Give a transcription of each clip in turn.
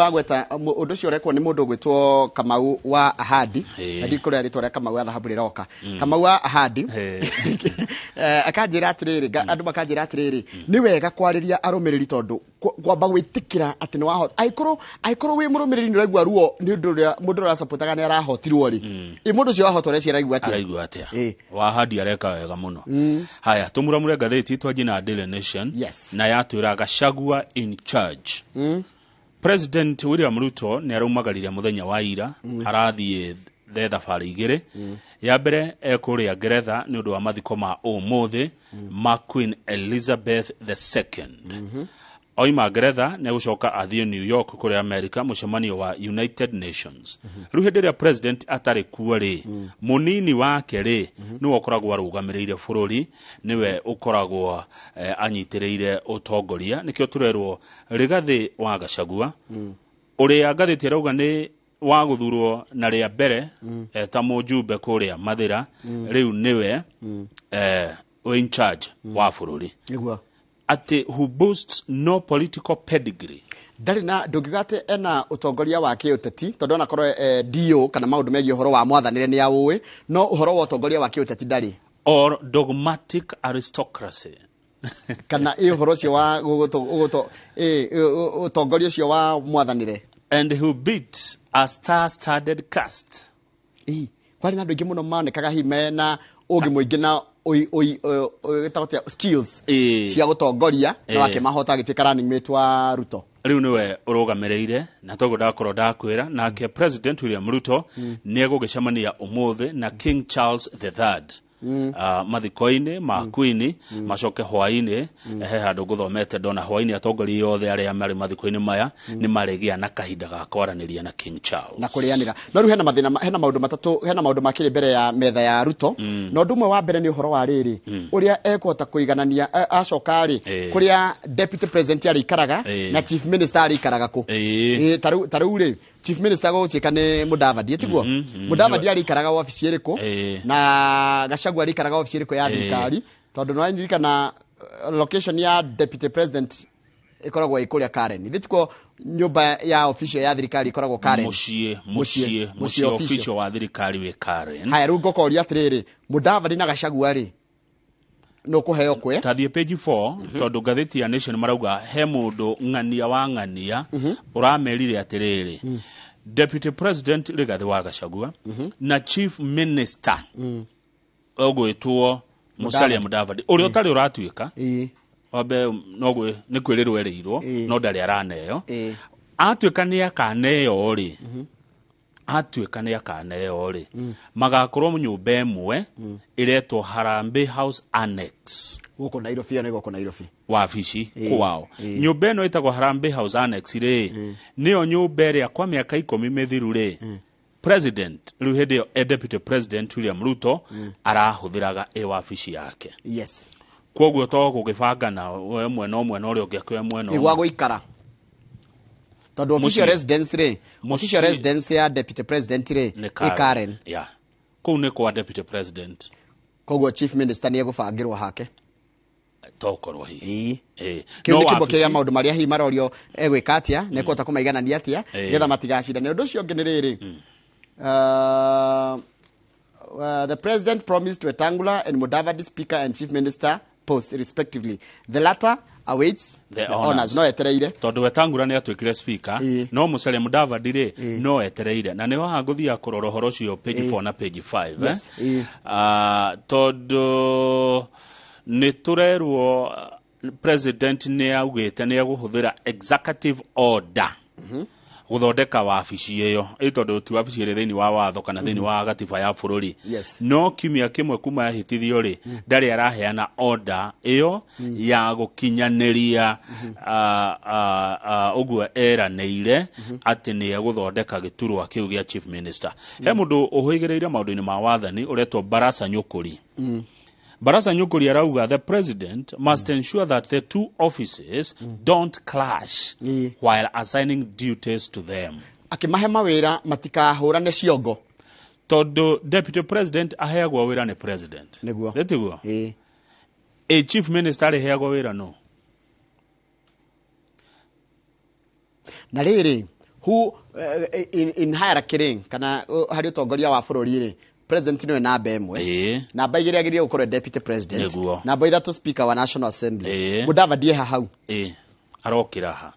Wagweta ũndũ ũcio ũrekwo nĩ mũndũ ũgwĩtwo Kamau wa Ahadi. Ĩĩ. Na ndikũrĩa rĩtwa rĩa Kamau wa Thahabu rĩroka, Kamau wa Ahadi. Akanjĩra atĩrĩrĩ, andũ makanjĩra atĩrĩrĩ, nĩ wega kwarĩria arũmĩrĩri tondũ kwamba gwĩtĩkĩra atĩ nĩ wahota, angĩkorwo wĩ mũrũmĩrĩri nĩ ũraigua ruo nĩ ũndũ ũrĩa mũndũ ũrĩa ũracapotaga nĩ arahotirwo rĩ, ĩ mũndũ ũcio wahotwo reci araigua atĩa? Araigua atĩa? Ĩĩ. Wahadi areka wega mũno. Haya, tũmuramure ngathĩti twanjie na Daily Nation. Yes. Na yatwĩra Gachagua in charge. President William Ruto nĩ araumagarire mũthenya wa ira, arathiĩ the thabarĩ igĩrĩ. Ya mbere ekũrĩa Ngeretha nĩ ũndũ wa mathiko ma ũmũthĩ ma Queen Elizabeth II. Oima Ngeretha nĩ egũcoka athiĩ New York kũrĩa America, mũcemanio wa United Nations. Rĩu hĩndĩ ĩrĩa president atarĩ kuo rĩ, mũnini wake rĩ nĩwe ũkoragwo arũgamĩrĩire bũrũri, nĩwe ũkoragwo anyitĩrĩire ũtongoria. Nĩkĩo tũrerwo Rigathĩ wa Gachagua, ũrĩa ngathĩti ĩrauga nĩ wa gũthurwo na rĩa mbere ta mũjumbe kũrĩa Mathĩra, rĩu nĩwe wĩ in charge wa bũrũri. Nĩguo. Atĩ who boasts no political pedigree. Ndarĩ na, ndũngiuga atĩ ena ũtongoria wa kĩũteti, tondũ onakorwo DO kana maũndũ megiĩ ũhoro wa mwathanĩre nĩ aũĩ, no ũhoro wa ũtongoria wa kĩũteti ndarĩ. Or dogmatic aristocracy. Kana ĩ ũhoro ũcio wa ĩ, ũtongoria ũcio wa mwathanĩre. And who beat a star-studded cast. Ĩ, kwarĩ na andũ aingĩ mũno monekaga hihi mena ũgĩ mũingĩ na wĩtagwo atĩa, skills cia gũtongoria, no akĩmahota agĩtuĩka running mate wa Ruto. Rĩu nĩwe ũrũgamĩrĩire, na toguo ndakorwo ndakwĩra nake President William Ruto nĩ egũgĩcemania ũmũthĩ na King Charles the Third mathiko-inĩ ma Queen, macoke hwaĩ-inĩ. He handũ ngũthomete ndona hwaĩ-inĩ atongoria othe arĩa marĩ mathiko-inĩ maya nĩ marĩgĩa na kahinda ga kwaranĩria na King Charles. Na kũrĩanĩra. No rĩu hena mathĩna, hena maũndũ matatũ, hena maũndũ makĩrĩ mbere ya metha ya Ruto. Na ũndũ ũmwe wa mbere nĩ ũhoro wa rĩrĩ, ũrĩa ekũhota kũiganania acoka rĩ, kũrĩa deputy president arĩikaraga na chief minister arĩikaraga kũ. Ta rĩu rĩ, chief minister gũgũtuĩka nĩ Mudavadi, tiguo? Mudavadi arĩikaraga wabici ĩrĩkũ na Gachagua arĩikaraga wabici ĩrĩkũ ya thirikari? Tondũ nĩwaririkana location ya deputy president ĩkoragwo ĩ kũrĩa Karen. Ithe tikuo nyũmba ya official ya thirikari ĩkoragwo Karen? Mũciĩ. Mũciĩ. Mũciĩ. Mũciĩ Mũciĩ official. Official wa thirikari wĩ Karen. Haya, rĩu ngokoria atĩrĩrĩ, Mudavadi na Gachagua rĩ, nũ kũheo kwe? Tathiĩ page 4, tondũ ngathĩti ya Nation marauga he mũndũ ng'ania wa ng'ania ũramerire atĩrĩrĩ, Deputy President Rigathĩ wa Gachagua na Chief Minister ũgwĩtwo Musalia Mudavadi, ũrĩa ũtarĩ ũratuĩka, wambe no nĩ kwĩrĩrwo erĩirwo, no ndarĩ araneo. Atuĩka nĩ akaneo rĩ, atuĩka nĩ akaneo rĩ, magakorwo nyũmba ĩmwe ĩretwo Harambee House Annex. Gũkũ Nairobi, ĩyo nĩ gũkũ Nairobi. Wabici kwao. Nyũmba ĩno ĩtagwo Harambee House Annex rĩ, nĩyo nyũmba ĩrĩa kwa mĩaka 10 mĩthiru rĩ, president rĩu hĩndĩ ĩyo deputy president William Ruto arahũthĩraga ĩ wabici yake. Koguo to gũgĩbangana we mwena ũmwe na ũrĩa ũngĩ akĩoya mwena Ĩ gwa ũmwe. Gũikara, tondũ official Mũciĩ. residence rĩ, official Mũciĩ. residence ya deputy president rĩ, nĩ ĩ Karen. Yeah. Kũu nĩ kwa deputy president. Koguo chief minister nĩ egũbangĩrwo hake. Tokorwo hihi. Kĩu No nĩ kĩmwe kĩa wabici- maũndũ marĩa hihi marorio egwĩka atĩa, na ekũhota kũmaiganania atĩa nĩgetha matigacindane. Ũndũ ũcio ũngĩ nĩ rĩrĩ, the president promised Wetangula and Mudavadi speaker and chief minister post respectively. The latter awaits the the honors. Honors. No etereire. Tondũ Wetangula nĩ atuĩkire speaker, no Musalia Mudavadi rĩ, no etereire, na nĩho haha ngũthiaga kũrora ũhoro ũcio page 4 na page 5. Yes, ĩĩ. Ah, tondũ nĩ tũrerwo president nĩ augĩte nĩ egũhũthĩra executive order gũthondeka wabici ĩyo, ĩ tondũ ti wabici ĩrĩ thĩinĩ wa watho kana thĩinĩ wa gatiba ya bũrũri. No kiumia kĩmwe kuma yahĩtithio rĩ, ndarĩ araheana order ĩyo ya gũkinyanĩria ũguo eranĩire atĩ nĩ egũthondeka gĩturwa kĩu gĩa chief minister. He mũndũ ũhĩgĩrĩire maũndũ-inĩ ma wathani ũretwo Barasa Nyũkũri. Barasa Nyũkũri arauga the president must ensure that the two offices don't clash while assigning duties to them. Akĩmahe mawĩra matikahũrane ciongo. Tondũ deputy president aheagwo wĩra nĩ president. Nĩguo. Nĩtiguo? Ĩĩ. Ĩ chief minister arĩheagwo wĩra no? Na rĩrĩ, Who in hierarchy rĩ, kana harĩ ũtongoria wa bũrũri rĩ, president nĩwe namba 1. Namba 2 agĩrĩire gũkorwo deputy president. Namba 3 speaker wa National Assembly. Mudavadi eha hau. Arokĩra ha?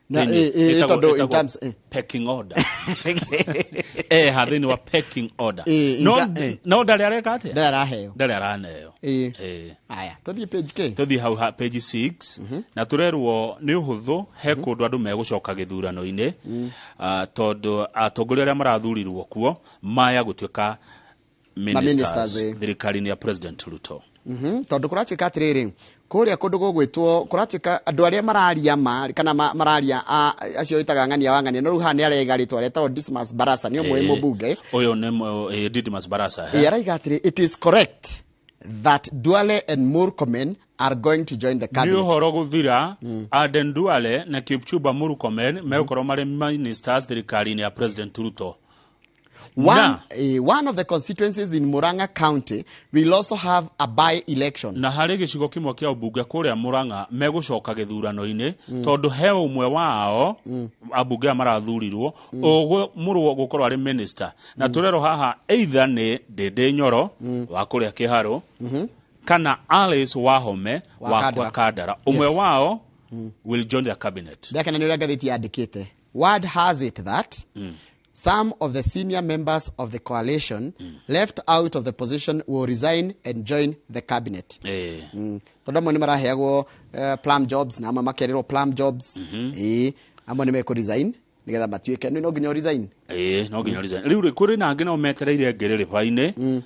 Na tondũ in terms pecking order. Ha thĩinĩ wa pecking order. No no ndarĩ areka atĩa? Ndarĩ araheo. Ndarĩ araneo. Aya, tũthiĩ page K. Tũthiĩ hau page 6. Na tũrerwo nĩ ũhũthũ he kũndũ andũ megũcoka gĩthurano-inĩ. Tondũ atongoria arĩa marathurirwo kuo maya gũtuĩka ministers thirikari-inĩ ya President Ruto. Tondũ kũratuĩka atĩrĩrĩ, kũrĩa kũndũ gũgwĩtwo kũratuĩka andũ arĩa mararia ma kana mararia acio ĩtaga ng'ania wa ng'ania, no rĩu haha nĩ araiga rĩtwa rĩtagwo Dismas Barasa, nĩ ũmwe mũmbunge. Ũyũ nĩ Dismas Barasa. Araiga atĩrĩ, it is correct that Duale and Murkomen are going to join the cabinet. Nĩ ũhoro gũthira, Aden Duale na Kipchumba Murkomen megũkorwo marĩ ministers thirikari-inĩ ya President Ruto. One of the constituencies in Murang'a County will also have a by-election. Na harĩ gĩcigo kĩmwe kĩa ũmbunge kũrĩa Murang'a megũcoka gĩthurano-inĩ, tondũ he ũmwe wao ambunge aya marathurirwo ũgũmũrwo gũkorwo arĩ minister. Na tũrerwo haha either nĩ Ndĩndĩ Nyoro wa kũrĩa Kĩharũ, kana Alice Wahome wa kwa Kandara. Ũmwe wao will join the cabinet. Ndakena nĩ ũrĩa ngathĩti yandĩkĩte. Word has it that some of the senior members of the coalition left out of the position will resign and join the cabinet. Tondũ amwe nĩ maraheagwo plum jobs na amwe makerĩrwo plum jobs. Amwe nĩ mekũ resign nĩgetha matuĩke no nginya resign. No nginya resign. Rĩu kũrĩ na angĩ nao metereire ngĩrĩrĩba-inĩ.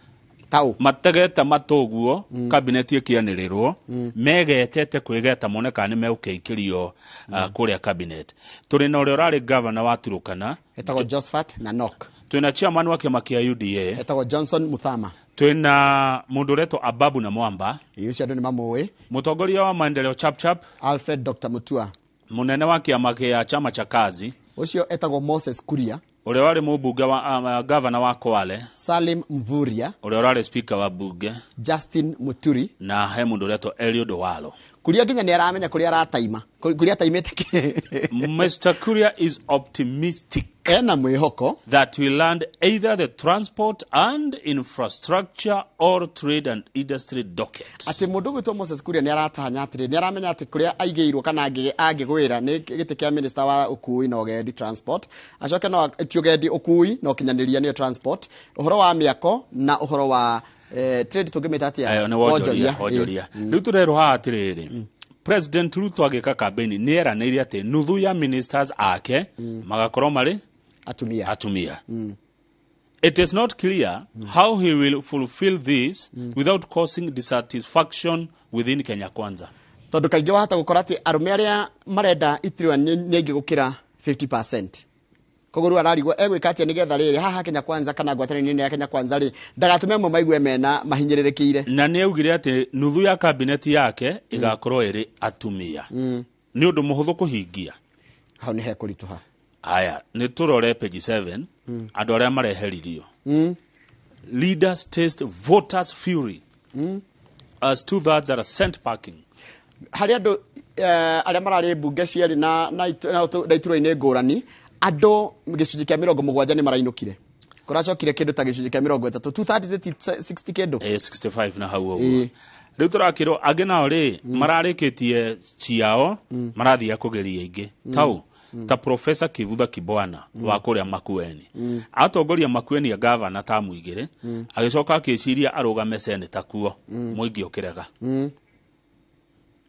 Tau. Mategete matũguo cabinet ĩkĩanĩrĩrwo, megetete kwĩgeta mone kana nĩ megũkĩikĩrio kũrĩa cabinet. Tũrĩ na ũrĩa ũrarĩ governor wa Turukana etagwo Josephat Nanok. Twĩna chairman wa kĩama kĩa UDA etagwo Johnson Muthama. Twĩna mũndũ ũretwo Ababu na Mwamba. Ũcio andũ nĩ mamũĩ. Mũtongoria wa maendeleo Chap Chap Alfred Dr. Mutua. Mũnene wa kĩama kĩa chama cha kazi ũcio etagwo Moses Kuria. Ũrĩa warĩ mũmbunge wa governor wa Kwale Salim Mvurya. Ũrĩa ũrarĩ speaker wa bunge Justin Muturi. Na he mũndũ ũretwo Eliud Owalo. Kuria nginya nĩ aramenya kũrĩa arataima. Kũrĩa ataimĩte. Mr. Kuria is optimistic. Ena mwĩhoko that we land either the transport and infrastructure or trade and industry docket. Atĩ mũndũ gwĩtwo Moses Kuria nĩ aratanya atĩrĩ, nĩ aramenya atĩ kũrĩa aigĩirwo kana angĩgwĩra nĩ gĩtĩ kĩa minister wa ũkui na ũgendi transport. Acoke no ti ũgendi ũkui na ũkinyanĩria nĩyo transport, ũhoro wa mĩako na ũhoro wa trade tũngĩmĩta atĩa? Nĩ wonjoria, wonjoria. Rĩu tũrerwo haha atĩrĩrĩ, President Ruto agĩka campaign nĩ eranĩire atĩ nuthu ya ministers ake magakorwo marĩ atumia. Atumia. It is not clear how he will fulfill this without causing dissatisfaction within Kenya Kwanza. Tondũ kaingĩ wahota gũkora atĩ arũme arĩa marenda itirwa nĩ aingĩ gũkĩra 50%. Koguo rĩu ararigwo egwĩka atĩa nĩgetha rĩrĩ haha Kenya Kwanza kana ngwatanĩro ya Kenya Kwanza rĩ ndagatũme amwe maigue mena mahinyĩrĩrĩkĩire. Na nĩ augire atĩ nuthu ya cabinet yake ĩgakorwo ĩrĩ atumia. Nĩ ũndũ mũhũthũ kũhingia. Hau nĩ hekũritũha. Aya, nĩ tũrore page 7, andũ arĩa mareheririo. Leaders taste voters fury. As 2/3 are sent packing. Harĩ andũ arĩa mararĩ mbunge cierĩ na iturwa-inĩ ngũrani, andũ gĩcunjĩ kĩa 70 nĩ marainũkire. Kũracokire kĩndũ ta gĩcunjĩ kĩa 30, 230 60 kĩndũ. 65 na hau ũguo. Rĩu tũrakĩrwo angĩ nao rĩ mararĩkĩtie ciao marathiĩ kũgeria ingĩ. Tau ta Professor Kivutha Kibwana wa kũrĩa Makueni. Atongoria Makueni ya governor ta muigire, agĩcoka akĩciria arũgame senator kuo, mũingĩ ũkĩrega.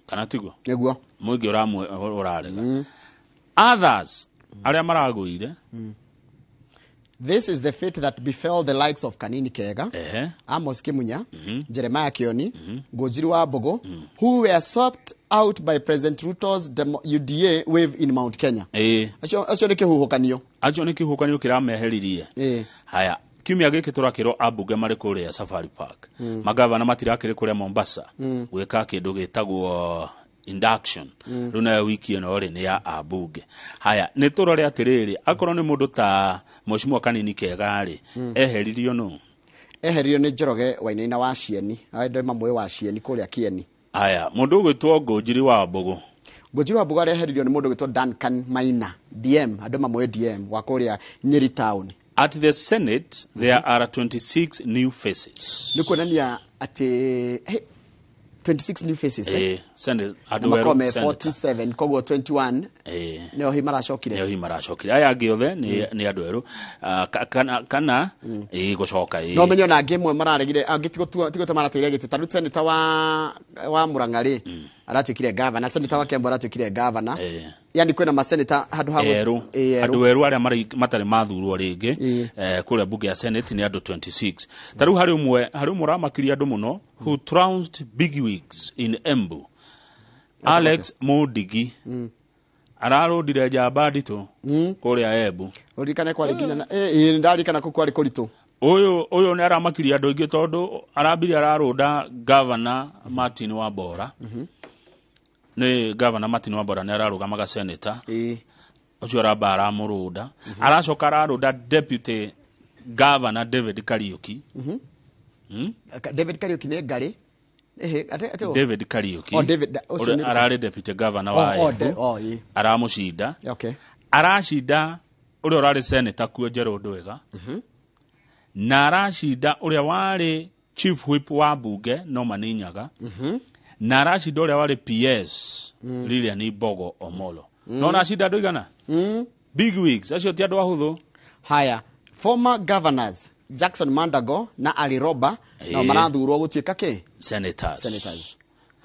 Kana tiguo? Nĩguo. Mũingĩ ũrarega. Others arĩa maragũire. This is the fate that befell the likes of Kanini Kega, Amos Kimunya, Jeremiah Kioni, Ngũnjiri wa Mbũgũ, who were swapped out by President Ruto's UDA wave in Mount Kenya. Acio nĩ kĩhuhũkanio. Acio nĩ kĩhuhũkanio kĩrameheririe. Haya, kiumia gĩkĩ tũrakĩrwo ambunge marĩ kũrĩa Safari Park. Magavana matirakĩrĩ kũrĩa Mombasa gwĩka kĩndũ gĩtagwo induction. Rĩu nayo wiki ĩno rĩ nĩ ya ambunge. Haya, nĩ tũrore atĩrĩrĩ, akorwo nĩ mũndũ ta Mheshimiwa Kanini Kega rĩ, eheririo nũ? Eheririo nĩ Njoroge Wainaina wa Cieni. Andũ mamũĩ wa Cieni kũrĩa Kieni. Haya, mũndũ ũgwĩtwo Ngũnjiri wa Mbũgũ. Ngunjiri wa Mbugu areheririo nĩ mũndũ gwĩtwo Duncan Maina, DM, andũ mamũĩ DM wa kũrĩa Nyeri town. At the Senate there are 26 new faces. Nĩ kuonania atĩ hey, 26 new faces, eh? Senate Na andũ makorwo erũ me senator. 47, koguo 21 nĩo hi maracokire. Nĩo hi maracokire, aya angĩ othe nĩ andũ erũ. Ah, kana gũcoka No menye ona angĩ amwe mararegire, angĩ tigo ta marateire gĩtĩ. Ta rĩu senator wa Murang'a rĩ, aratuĩkire governor, senator wa Kiambu aratuĩkire governor. Yani kwĩna maseneta handũ ha erũ. Erũ. Andũ erũ arĩa matarĩ mathurwo rĩngĩ kũrĩa bunge ya Senate nĩ andũ 26. Ta rĩu harĩ ũmwe ũramakirie andũ mũno, who trounced big wigs in Embu, Alex Mundigi, ararũndire njamba nditũ kũrĩa Embu. Ũririkane kwarĩ nginya na ndarikana kũu kwarĩ kũritũ. Ũyũ nĩ aramakirie andũ aingĩ tondũ arambire ararũnda Governor Martin Wambora. Nĩ Governor Martin Wambora nĩ ararũgamaga senator. Ũcio aramba aramũrũnda, aracoka ararũnda Deputy Governor David Kariuki. David Kariuki nĩ ngarĩ. Ehe, ate David Kariuki. Oh, David, ũcio ũrĩa ararĩ deputy governor wa Oh, Embu. oh, ĩĩ. Aramũcinda. Aracinda ũrĩa ũrarĩ senator kuo, Njerũ Ndwega, na aracinda ũrĩa warĩ chief whip wa bunge, Norman Nyaga, na aracinda ũrĩa warĩ PS, Lilian Mbogo Omolo. No aracinda andũ igana, big wigs acio ti andũ ahũthũ. Haya, former governors Jackson Mandago na Ali Roba nao marathurwo gũtuĩka kĩ? Senators. Senators.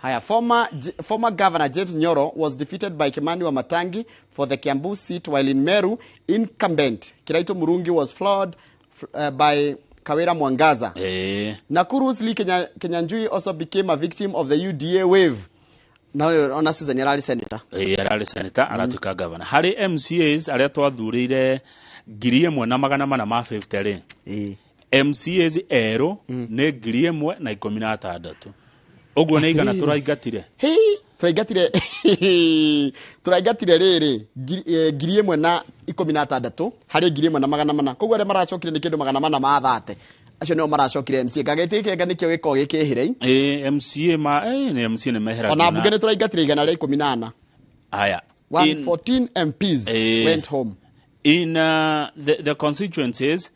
Haya, former Governor James Nyoro was defeated by Kimani Wamatangi for the Kiambu seat, while in Meru, incumbent Kiraito Murungi was floored by Kawira Mwangaza. Nakuru's Lee Kenyanjui also became a victim of the UDA wave. Na ona Susan ararĩ senator. Ararĩ senator, aratuĩka governor. Harĩ MCAs arĩa twathurĩire 1450 rĩ, MCAs erũ nĩ 1,016, ũguo nĩ igana tũraingatire. Hei, tũraingatire rĩrĩ 1,016 harĩ 1400, koguo arĩa maracokire nĩ kĩndũ 430, acio nĩo maracokire MCA. Gagĩtĩ gĩkĩ nĩkĩo gĩkoragwo gĩkĩhĩre. MCA ma nĩ MCA nĩ meheragio. Ona mbunge nĩ tũraingatire 114. Haya, 114 MPs went home. In the constituencies,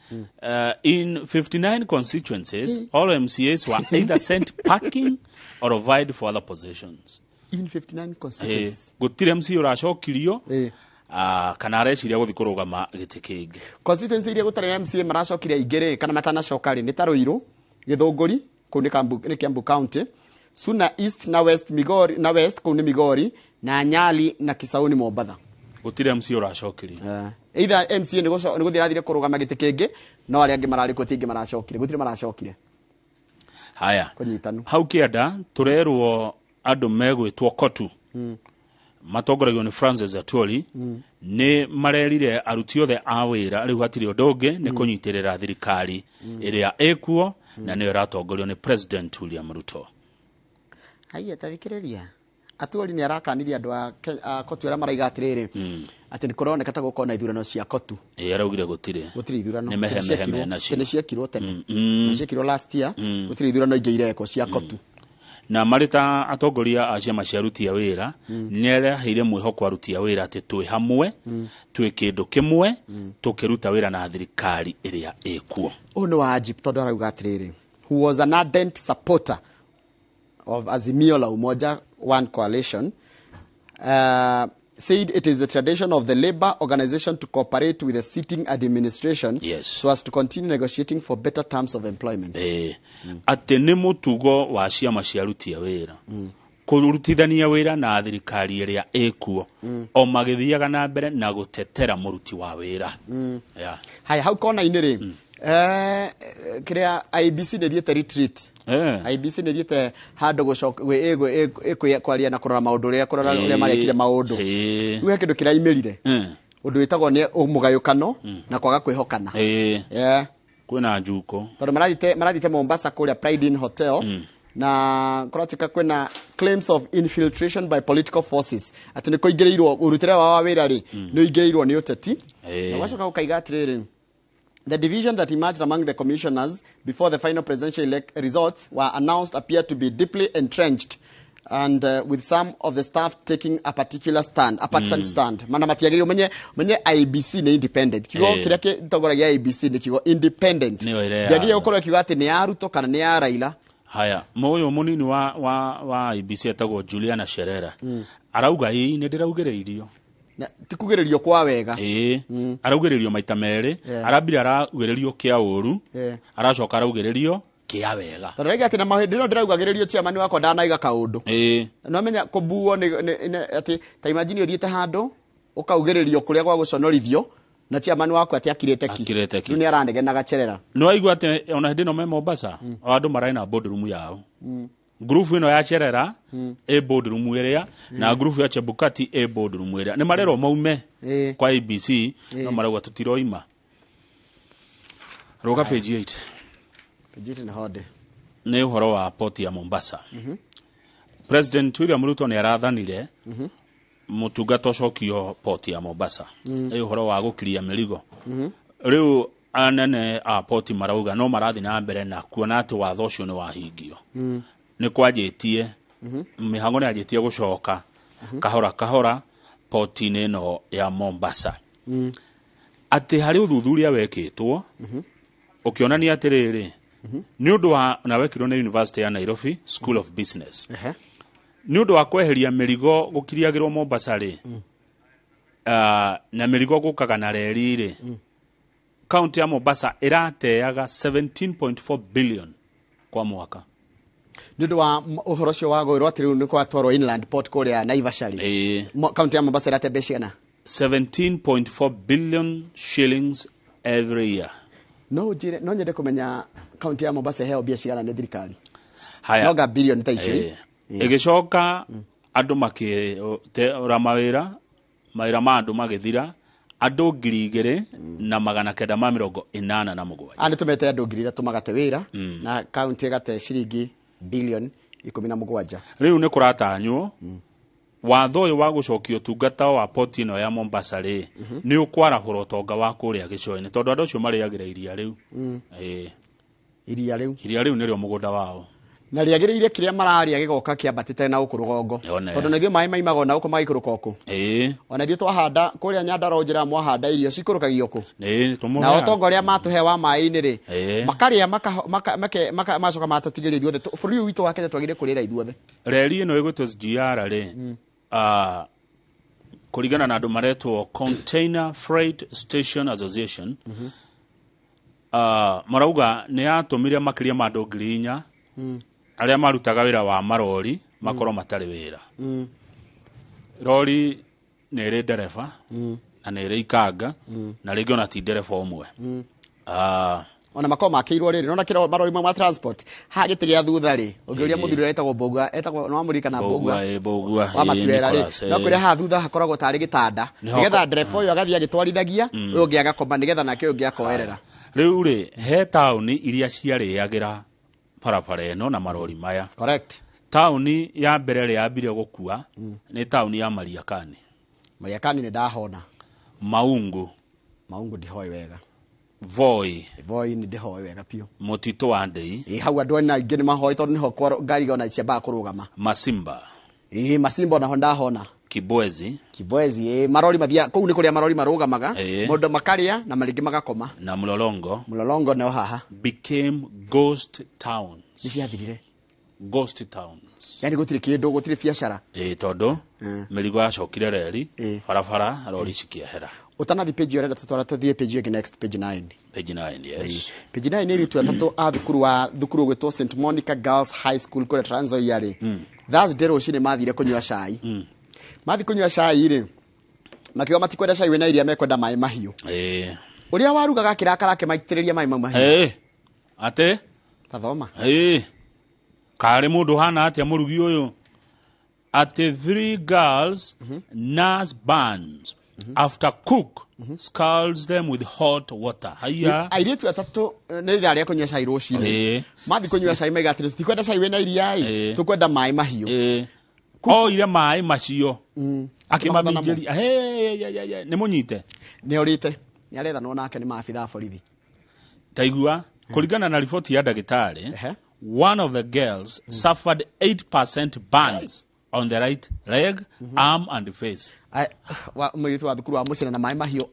in 59 constituencies, all MCAs were either sent packing or vied for other positions. In 59 constituencies. Gũtirĩ MCA ũracokirio kana areciria gũthiĩ kũrũgama gĩtĩ kĩngĩ. Constituency iria gũtarĩ MCA maracokire aingĩ rĩ, kana matanacoka rĩ, nĩ ta Ruiru, Gĩthũngũri, kũu nĩ Kiambu County, Suna East na West, Migori na West, kũu nĩ Migori, na Nyali na Kisauni, Mombatha. Gũtirĩ MCA ũracokirio. Either MCA nĩ gũthiĩ arathire kũrũgama gĩtĩ kĩngĩ, no arĩa angĩ mararĩ kuo ti aingĩ maracokire, gũtirĩ maracokire. Haya. Kũnyitanu. Hau kĩanda tũrerwo andũ megwĩtwo Kotu matongoragio nĩ Francis Atwoli nĩ marerire aruti othe a wĩra rĩu hatirĩ ũndũ ũngĩ nĩ kũnyitĩrĩra thirikari ĩrĩa ĩkuo na nĩyo ĩratongorio nĩ President William Ruto. Haiya, tathikĩrĩria, Atwoli nĩ arakanirie andũ a Kotu arĩa maraiga atĩrĩrĩ, atĩ nĩ kũroneka ta gũkorwo na ithurano cia Kotu. Ĩ, araugire gũtirĩ. Gũtirĩ ithurano. Nĩ mehemehe menacio. Nĩ ciekirwo tene. Nĩ ciekirwo last year. Gũtirĩ ithurano ingĩ irekwo cia Kotu. Na marĩ ta atongoria a ciama cia aruti a wĩra, nĩ araheire mwĩhoko aruti a wĩra atĩ twĩ hamwe, twĩ kĩndũ kĩmwe, tũkĩruta wĩra na thirikari ĩrĩa ĩkuo. Ũyũ nĩ wa Ajib, tondũ arauga atĩrĩrĩ, who was an ardent supporter of Azimio la Umoja One Coalition, said it is the tradition of the labor organization to cooperate with the sitting administration so as to continue negotiating for better terms of employment. Atĩ nĩ mũtugo wa ciama cia aruti a wĩra kũrutithania wĩra na thirikari ĩrĩa ĩkuo o magĩthiaga na mbere na gũtetera mũruti wa wĩra. Yeah. Haya, hau kona-inĩ rĩ, kĩrĩa IEBC nĩ thiĩte retreat. IEBC nĩ thiĩte handũ gũcoka kwaria na kũrora maũndũ ũrĩa, kũrora ũrĩa marekire maũndũ. Rĩu he kĩndũ kĩraimĩrire, ũndũ wĩtagwo nĩ mũgayũkano na kwaga kwĩhokana. Yeah. Kwĩna njuko. Tondũ marathiĩte Mombasa kũrĩa Pride Inn Hotel, na kũratuĩka kwĩna claims of infiltration by political forces, atĩ nĩ kũingĩrĩirwo ũrutĩre wao wa wĩra rĩ, nĩ ũingĩrĩirwo nĩ ũteti. Na gwacoka gũkaiga atĩrĩrĩ, the division that emerged among the commissioners before the final presidential results were announced appeared to be deeply entrenched. And with some of the staff taking a particular stand, a partisan stand. Mana matiagĩrĩirwo menye IEBC nĩ independent. Kiugo kĩrĩa gĩtongoragia IEBC nĩ kiugo independent. Nĩyo ĩrĩa Ndĩagĩrĩirwo gũkorwo ĩkiuga atĩ nĩ ya Ruto kana nĩ ya Raila. Haya, mũyũ mũnini wa IEBC etagwo Juliana Cherera arauga ĩĩ, nĩ ndĩraugĩrĩirio. Ti kugĩrĩrio kwa wega. Ĩĩ, araugĩrĩrio maita merĩ. Arambire araugĩrĩrio kĩa ũru, aracoka araugĩrĩrio kĩa wega. Tondũ rĩngĩ atĩ na mahĩndĩ ĩno ndĩraugagĩrĩrio chairman wakwa ndanaiga kaũndũ. No menya kũbuo nĩ atĩ ta imagine ũthiĩte handũ ũkaugĩrĩrio kũrĩa gwa gũconorithio na chairman waku atĩ akirĩte ki. Akirĩte ki. Rĩu nĩ aranegenaga Cherera. Nĩ waigua atĩ ona hĩndĩ ĩno me Mombasa, o andũ mararĩ na boardroom yao. Ngurubu ĩno ya Cherera ĩ boardroom ĩrĩa, na ngurubu ya Chebukati ĩ boardroom ĩrĩa. Nĩ marerwo maume kwa IEBC, no marauga tũtiroima. Rũga page 8. Page 8 nĩ honde. Nĩ ũhoro wa port ya Mombasa. President William Ruto nĩ arathanire mũtungata ũcokio port ya Mombasa. Nĩ ũhoro wa gũkiria mĩrigo. Rĩu anene a port marauga no marathiĩ na mbere na kuona atĩ watho ũcio nĩ wahingio. Nĩ kwanjĩtie, mĩhango nĩ yanjĩtie gũcoka kahora kahora port-inĩ ĩno ya Mombasa. Atĩ harĩ ũthuthuria wekĩtwo ũkĩonania atĩrĩrĩ, nĩ ũndũ wa na wekirwo nĩ University ya Nairobi School of Business. Nĩ ũndũ wa kweheria mĩrigo gũkiriagĩrwo Mombasa rĩ, na mĩrigo gũkaga na reri rĩ, kaunti ya Mombasa ĩrateaga 17.4 billion kwa mwaka. Nĩ ũndũ wa ũhoro ũcio wa gwĩrwo atĩ rĩu nĩ kwatwarwo inland port kũrĩa Naivasha rĩ. Kaunti ya Mombasa ĩrate mbeca cigana? 17.4 billion shillings every year. No njĩre, no nyende kũmenya kaunti ya Mombasa ĩheo mbia cigana nĩ thirikari. Haya. No nga billion ta icio. Ĩgĩcoka andũ makĩora mawĩra, mawĩra ma andũ magĩthira, andũ 2987. Aya nĩ tũmete andũ 3,000 magate wĩra, na kaunti ĩgate ciringi bilioni 17. Rĩu nĩ kũratanywo watho ũyũ wa gũcokia ũtungata wa port ĩno ya Mombasa rĩ, nĩ ũkwarahũra ũtonga wa kũrĩa gĩcũa-inĩ, tondũ andũ acio marĩagĩra iria rĩu. Iria rĩu. Iria rĩu nĩrĩo mũgũnda wao. Na rĩagĩrĩire kĩrĩa mararĩa gĩgoka kĩambatĩte na gũkũ rũgongo. Tondũ na ithuĩ maĩ maimaga ona gũkũ magaikũrũka ũkũ. Ona ithuĩ twahanda kũrĩa Nyandarua njĩra mwahanda irio cikũrũkagio kũ. Tũmũheaga. Na ũtonga ũrĩa matũhe wa maĩ-inĩ rĩ, makarĩa, magacoka matũtigĩria ithuothe. Bũrũri ũyũ witũ wa Kenya twagĩrĩire kũrĩra ithuothe. Reri ĩno ĩgwĩtwo SGR rĩ, kũringana na andũ maretwo Container Freight Station Association, marauga nĩ yatũmire makĩria ma andũ 4,000 arĩa marutaga wĩra wa marori makorwo matarĩ wĩra. Rori nĩ ĩrĩ ndereba, na nĩ ĩrĩ ikanga, na rĩngĩ ona ti ndereba ũmwe. Ona makorwo makĩirwo rĩrĩ, nona kĩro marori ma transport ha gĩtĩ gĩa thutha rĩ, ũngĩũria mũthuri ũrĩa etagwo Mbũgua, etagwo no amũririkana Mbũgua. Mbũgua, Wa maturera rĩ, Nicholas, no kwĩra haha thutha hakoragwo tarĩ gĩtanda. Nĩho Nĩgetha ndereba ũyũ agathiĩ agĩtwarithagia, ũyũ ũngĩ agakoma, nĩgetha nake ũyũ ũngĩ akoerera. Rĩu rĩ, he taũni iria ciarĩagĩra barabara ĩno na marori maya. Taũni ya mbere ĩrĩa yambire gũkua nĩ taũni ya Mariakani. Mariakani nĩ ndahona. Maungu. Maungu ndihoĩ wega. Voi. Voi nĩ ndĩhoĩ wega biũ. Mũtitũ wa Ndei. Hau andũ ena aingĩ nĩ mahoĩ tondũ nĩho ngari ona ciambaga kũrũgama. Masimba. Masimba onaho ndahona. Kibwezi. Kibwezi, marori mathiaga kũu nĩ kũrĩa marori marũgamaga. Mũndũ makarĩa na marĩngĩ magakoma. Na Mlolongo. Mlolongo nĩho haha. Became ghost towns. Nĩ ciathirire. Ghost towns. Yaani gũtirĩ kĩndũ, gũtirĩ biacara. Tondũ mĩrigo yacokire reri, barabara, rori cikĩehera. Ũtanathi page ĩyo ũrenda tũtwara tũthiĩ page ĩngĩ next, page 9. Page 9, yes. Page 9 nĩ airĩtu atatũ a thukuru wa thukuru ũgwĩtwo St Monica Girls High School kũrĩa Trans Nzoia rĩ. Thursday rũcinĩ mathire kũnyua cai. Mathiĩ kũnyua cai rĩ, makiuga matikwenda cai wĩna iria, mekwenda maĩ mahiũ. Ũrĩa warugaga akĩrakara akĩmaitĩrĩria maĩ mau mahiũ. Atĩ? Tathoma. Karĩ mũndũ hana atĩa mũrugi ũyũ? Atĩ 3 girls nurse burns after cook scalds them with hot water. Haiya. Airĩtu atatũ nĩ ithaa rĩa kũnyua cai rũcinĩ. Mathiĩ kũnyua cai maiga atĩrĩ, tũtikwenda cai wĩna iria ĩ, tũkwenda maĩ mahiũ. Oire maĩ macio. Akĩmaminjĩria. Hey, hey, hey, hey, nĩ mũnyite? Nĩ orĩte. Nĩ arethanwo nake nĩ maabithaa borithi. Taigua, kũringana na riboti ya ndagĩtarĩ, One of the girls suffered 8% burns on the right leg, arm and face. Mũirĩtu wa thukuru wa mũcina na maĩ mahiũ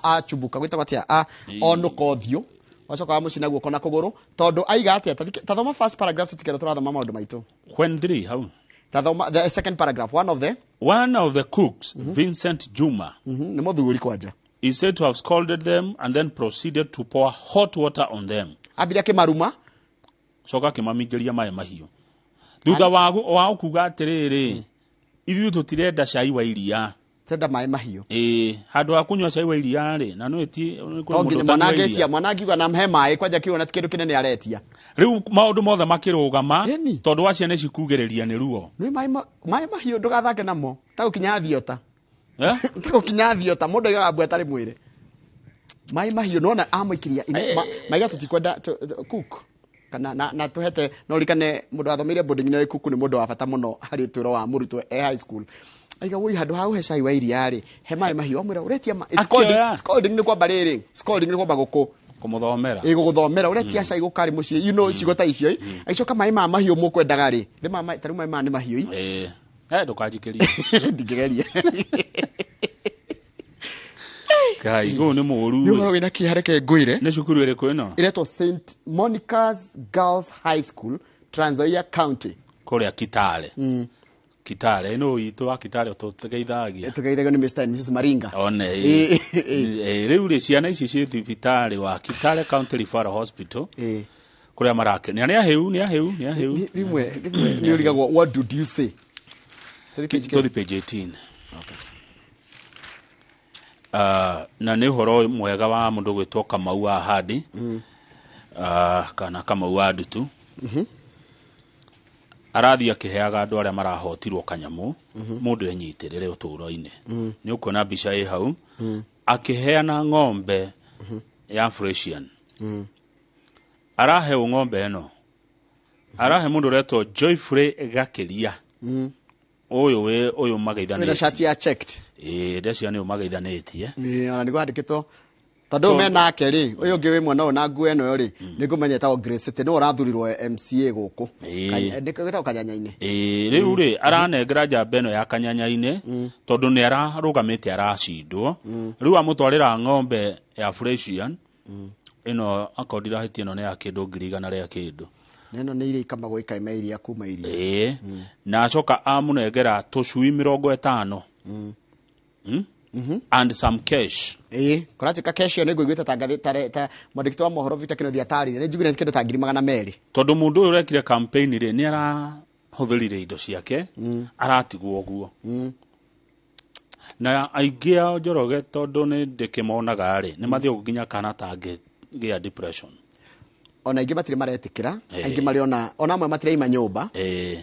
achumbuka gwĩtagwo atĩa, onũka ũthiũ, wacoka wa mũcina guoko na kũgũrũ, tondũ aiga atĩa? Ta thoma first paragraph, tũtikenda tũrathoma maũndũ maitũ. When three, how? Ta thoma the second paragraph. One of the One of the cooks, Vincent Juma, Nĩ mũthuri kwanja. is said to have scolded them and then proceeded to pour hot water on them. Ambire akĩmaruma. Coka akĩmaminjĩria maĩ mahiũ thutha wa kuga atĩrĩrĩ, ithuĩ tũtirenda cai wa iria. Tenda maĩ mahiũ. Ĩĩ, handũ ha kũnyua cai wa iria rĩ, na nĩ ti to nginya mwana angĩetia, mwana angiuga na he maĩ kwanja, kiuga ti kĩndũ kĩnene aretia. Rĩu maũndũ mothe makĩrũgama Ĩni. tondũ wa ciana ici kugĩrĩria nĩ ruo. Nĩ maĩ maĩ mahiũ, ndũgathake namo, tagũkinya thiota. Eh? Tagũkinya thiota, mũndũ aigaga mbua ĩtarĩ mwĩrĩ. Maĩ mahiũ nona amũikiria maiga tũtikwenda cook kana na tuhete no rikane mũndũ wathomeire boarding nĩ kuku nĩ mũndũ wa bata mũno harĩ ũtũũro wa mũrutwo e high school. Aiga woi, handũ ha ũhe cai wa iria rĩ, he maĩ mahiũ, amwĩra ũretia it's Akĩoya. scolding. Scolding nĩ kwamba rĩrĩ, scolding nĩ kwamba gũkũ kũmũthomera. Ĩ gũgũthomera, ũretia cai gũkarĩ mũciĩ, ciugo ta icio. Agĩcoka maĩ ma mahiũ mũkwendaga rĩ, nĩ ma tarĩu maĩ maya nĩ mahiũ i. Ĩĩ. Eh, ndũkanjikĩrie. Ndingĩgeria. Ngai, ũyũ nĩ mũũru. Nĩ ũhoro wĩna kĩeha, reke ngwĩre. Nĩ cukuru ĩrĩkũ ĩno? Ĩretwo St Monica's Girls High School, Trans Nzoia County. Kũrĩa Kitale. Kitale ĩno itũ wa Kitale tũtegeithagia. Tũgeithagio nĩ Mr and Mrs Maringa. One. Ĩ, ĩ, rĩu rĩ, ciana ici ciĩ thibitarĩ wa Kitale County Referral Hospital kũrĩa marake nĩ ahĩu, nĩ ahĩu, nĩ ahĩu. Rĩmwe nĩ ũrigagwo, what did you say? Tũthi page 18. Na nĩ ũhoro mwega wa mũndũ gwĩtwo Kamau wa Hadi, kana Kamau wa Ndutu, arathiĩ akĩheaga andũ arĩa marahotirwo kanyamũ mũndũ enyitĩrĩre ũtũũro-inĩ. Nĩ ũkuona mbica ĩ hau akĩheana ng'ombe ya Fresian. Arahewo ng'ombe ĩno, arahe mũndũ ũretwo Joyfrey Gakĩria, ũyũ wĩ ũyũ wĩna mageithanĩtie. Shati ya checked. Ĩĩ, ndeciria nĩ ũyũ mageithanĩtie. Ĩ, ona nĩguo handĩkĩtwo tondũ ũyũ menake rĩ, ũyũ ũngĩ wĩ mwena ũyũ na nguo ĩno rĩ, nĩ ngũmenya etagwo Grace City, nĩwe ũrathurirwo MCA gũkũ. Nĩ gwĩtagwo Kanyanya-inĩ. Ĩĩ, rĩu rĩ, aranengera njamba ĩno ya Kanyanya-inĩ tondũ nĩ ararũgamĩte aracindwo. Rĩu amũtwarĩra ng'ombe ya Fresian ĩno, akorwo ndirahĩtia ĩno nĩ ya kĩndũ 100,000 rĩa kĩndũ. Na ĩno nĩ iria ikamagwo ikaima iria kuma iria. Ĩĩ, na acoka amũnengera tũcui 50 and some cash. Ĩĩ, kũratuĩka cash ĩyo nĩ ngũiguĩte ta ngathĩ ta mwandĩki wa mohoro Victor Kĩnuthia atarĩria, nĩ njiguire kĩndũ ta 200,000. Tondũ mũndũ ũyũ ũrekire campaign rĩ, nĩ arahũthĩrire indo ciake, aratigwo ũguo na aingĩ ao, Njoroge, tondũ nĩ ndĩkĩmonaga rĩ, nĩ mathiĩ nginya kana tangĩgĩa depression. Ona aingĩ matirĩ maretĩkĩra. Aingĩ marĩ ona amwe matiraima nyũmba.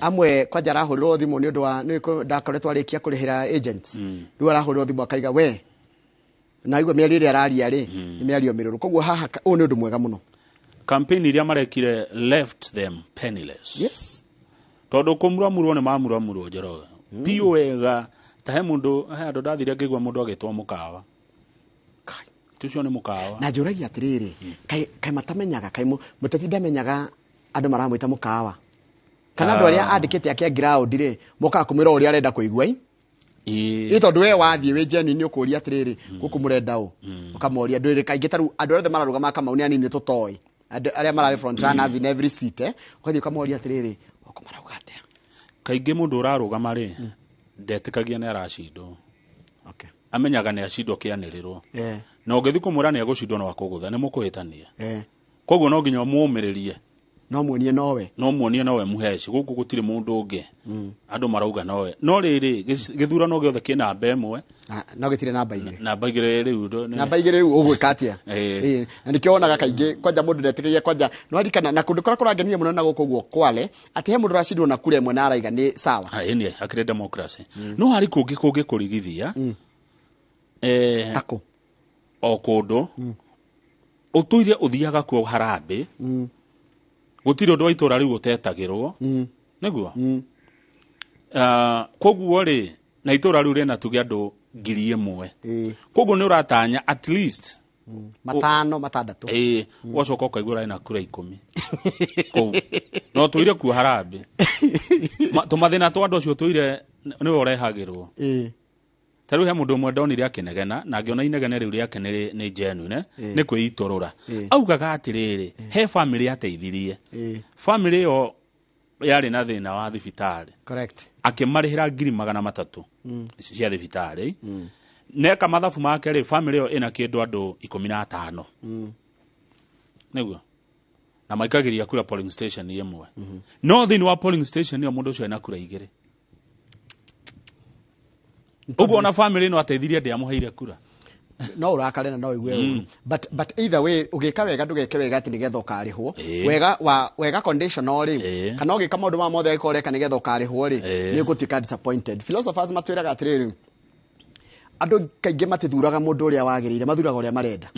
Amwe kwanja arahũrĩrwo thimũ nĩ ũndũ wa nĩ ndakoretwo arĩkia kũrĩhĩra agents, rĩu arahũrĩrwo thimũ akaiga we na igua mĩario ĩrĩa araria rĩ, nĩ mĩario mĩrũrũ. Koguo haha ũyũ nĩ ũndũ mwega mũno. Campaign iria marekire left them penniless. Tondũ kũmuramurwo nĩ mamuramurwo, Njoroge, biũ wega. Ta he mũndũ, he andũ ndathire ngĩigua mũndũ agĩtwo mũkawa. Kai. Ti ũcio nĩ mũkawa. Na njũragia atĩrĩrĩ, kaĩ matamenyaga, kaĩ mũteti ndamenyaga andũ maramwĩta mũkawa, kana andũ arĩa andĩkĩte ake a ground rĩ, mokaga kũmwĩra ũrĩa arenda kũigua i? Ĩĩ. Ĩ, tondũ we wathiĩ wĩ genuine, ũkũria atĩrĩrĩ, gũkũ mũrenda ũ, ũkamoria ndũrĩrĩ. Kaingĩ tarĩu andũ arĩa othe mararũgama Kamau nĩ anini tũtoĩ, andũ arĩa mararĩ front runners in every seat, ũgathiĩ ũkamoria atĩrĩrĩ, gũkũ marauga atĩa? Kaingĩ mũndũ ũrarũgama rĩ, ndetĩkagia nĩ aracindwo. Amenyaga nĩ acindwo kĩanĩrĩrwo. Na ũngĩthiĩ kũmwĩra nĩ egũcindwo, no akũgũtha, nĩ mũkũhĩtania. Koguo no nginya ũmũmĩrĩrie. No muonie nowe. No muonie nowe mũheci gũkũ gũtirĩ mũndũ ũngĩ, andũ marauga nowe. No rĩrĩ, gĩthurano gĩothe kĩ namba ĩmwe. No gĩtirĩ namba igĩrĩ. Namba igĩrĩ rĩu Namba igĩrĩ rĩu ũgwĩka atĩa? Ĩĩ. Ĩĩ, na nĩkĩo wonaga kaingĩ kwanja mũndũ ndetĩkagia kwanja no arikana na kũndũ kũrĩa kũrangenia mũno na gũkũ ũguo Kwale, atĩ he mũndũ ũracindirwo na kura ĩmwe na araiga nĩ sawa. Ah, ĩni akĩrĩ democracy, no harĩ kũngĩ kũngĩ kũrigithia Takũ? O kũndũ ũtũire ũthiaga kuo harambĩ, gũtirĩ ũndũ wa itũra rĩu ũtetagĩrwo nĩguo. Ah, koguo rĩ, na itũra rĩu rĩna tuge andũ 1,000. Koguo nĩ ũratanya at least matano matandatũ. Ĩĩ, ũgacoka ũkaigua ũrarĩ na kura 10 kũu na No tũire kuo harambĩ. Tũmathĩna twa andũ acio tũire nĩwe ũrehagĩrwo. Ta rĩu he mũndũ ũmwe ndonire akĩnegena na ngĩona inegene rĩu rĩake nĩ genuine, nĩ kwĩitũrũra. Augaga atĩrĩrĩ, he family ateithirie. Family ĩyo yarĩ na thĩna wa thibitarĩ. Correct. Akĩmarĩhĩra 300,000 cia thibitarĩ. Neka mathabu make rĩ, family ĩyo ĩna kĩndũ andũ 15. Nĩguo. Na maikagĩria kura polling station ĩmwe. No thĩinĩ wa polling station ĩyo mũndũ ũcio ena kura 2. Ũguo ona family ĩno ateithirie ndĩamũheire kura. No ũrakare na no ũigue ũru. But either way ũgĩka wega ndũgeke wega atĩ nĩgetha ũkarĩhwo. Wega wa wega conditional rĩ, kana ũgĩka maũndũ maya mothe angĩkorwo ũreka nĩgetha ũkarĩhwo rĩ, nĩ ũgũtuĩka disappointed. Philosophers matwĩraga atĩrĩrĩ, andũ kaingĩ matithuraga mũndũ ũrĩa wagĩrĩire, mathuraga ũrĩa marenda.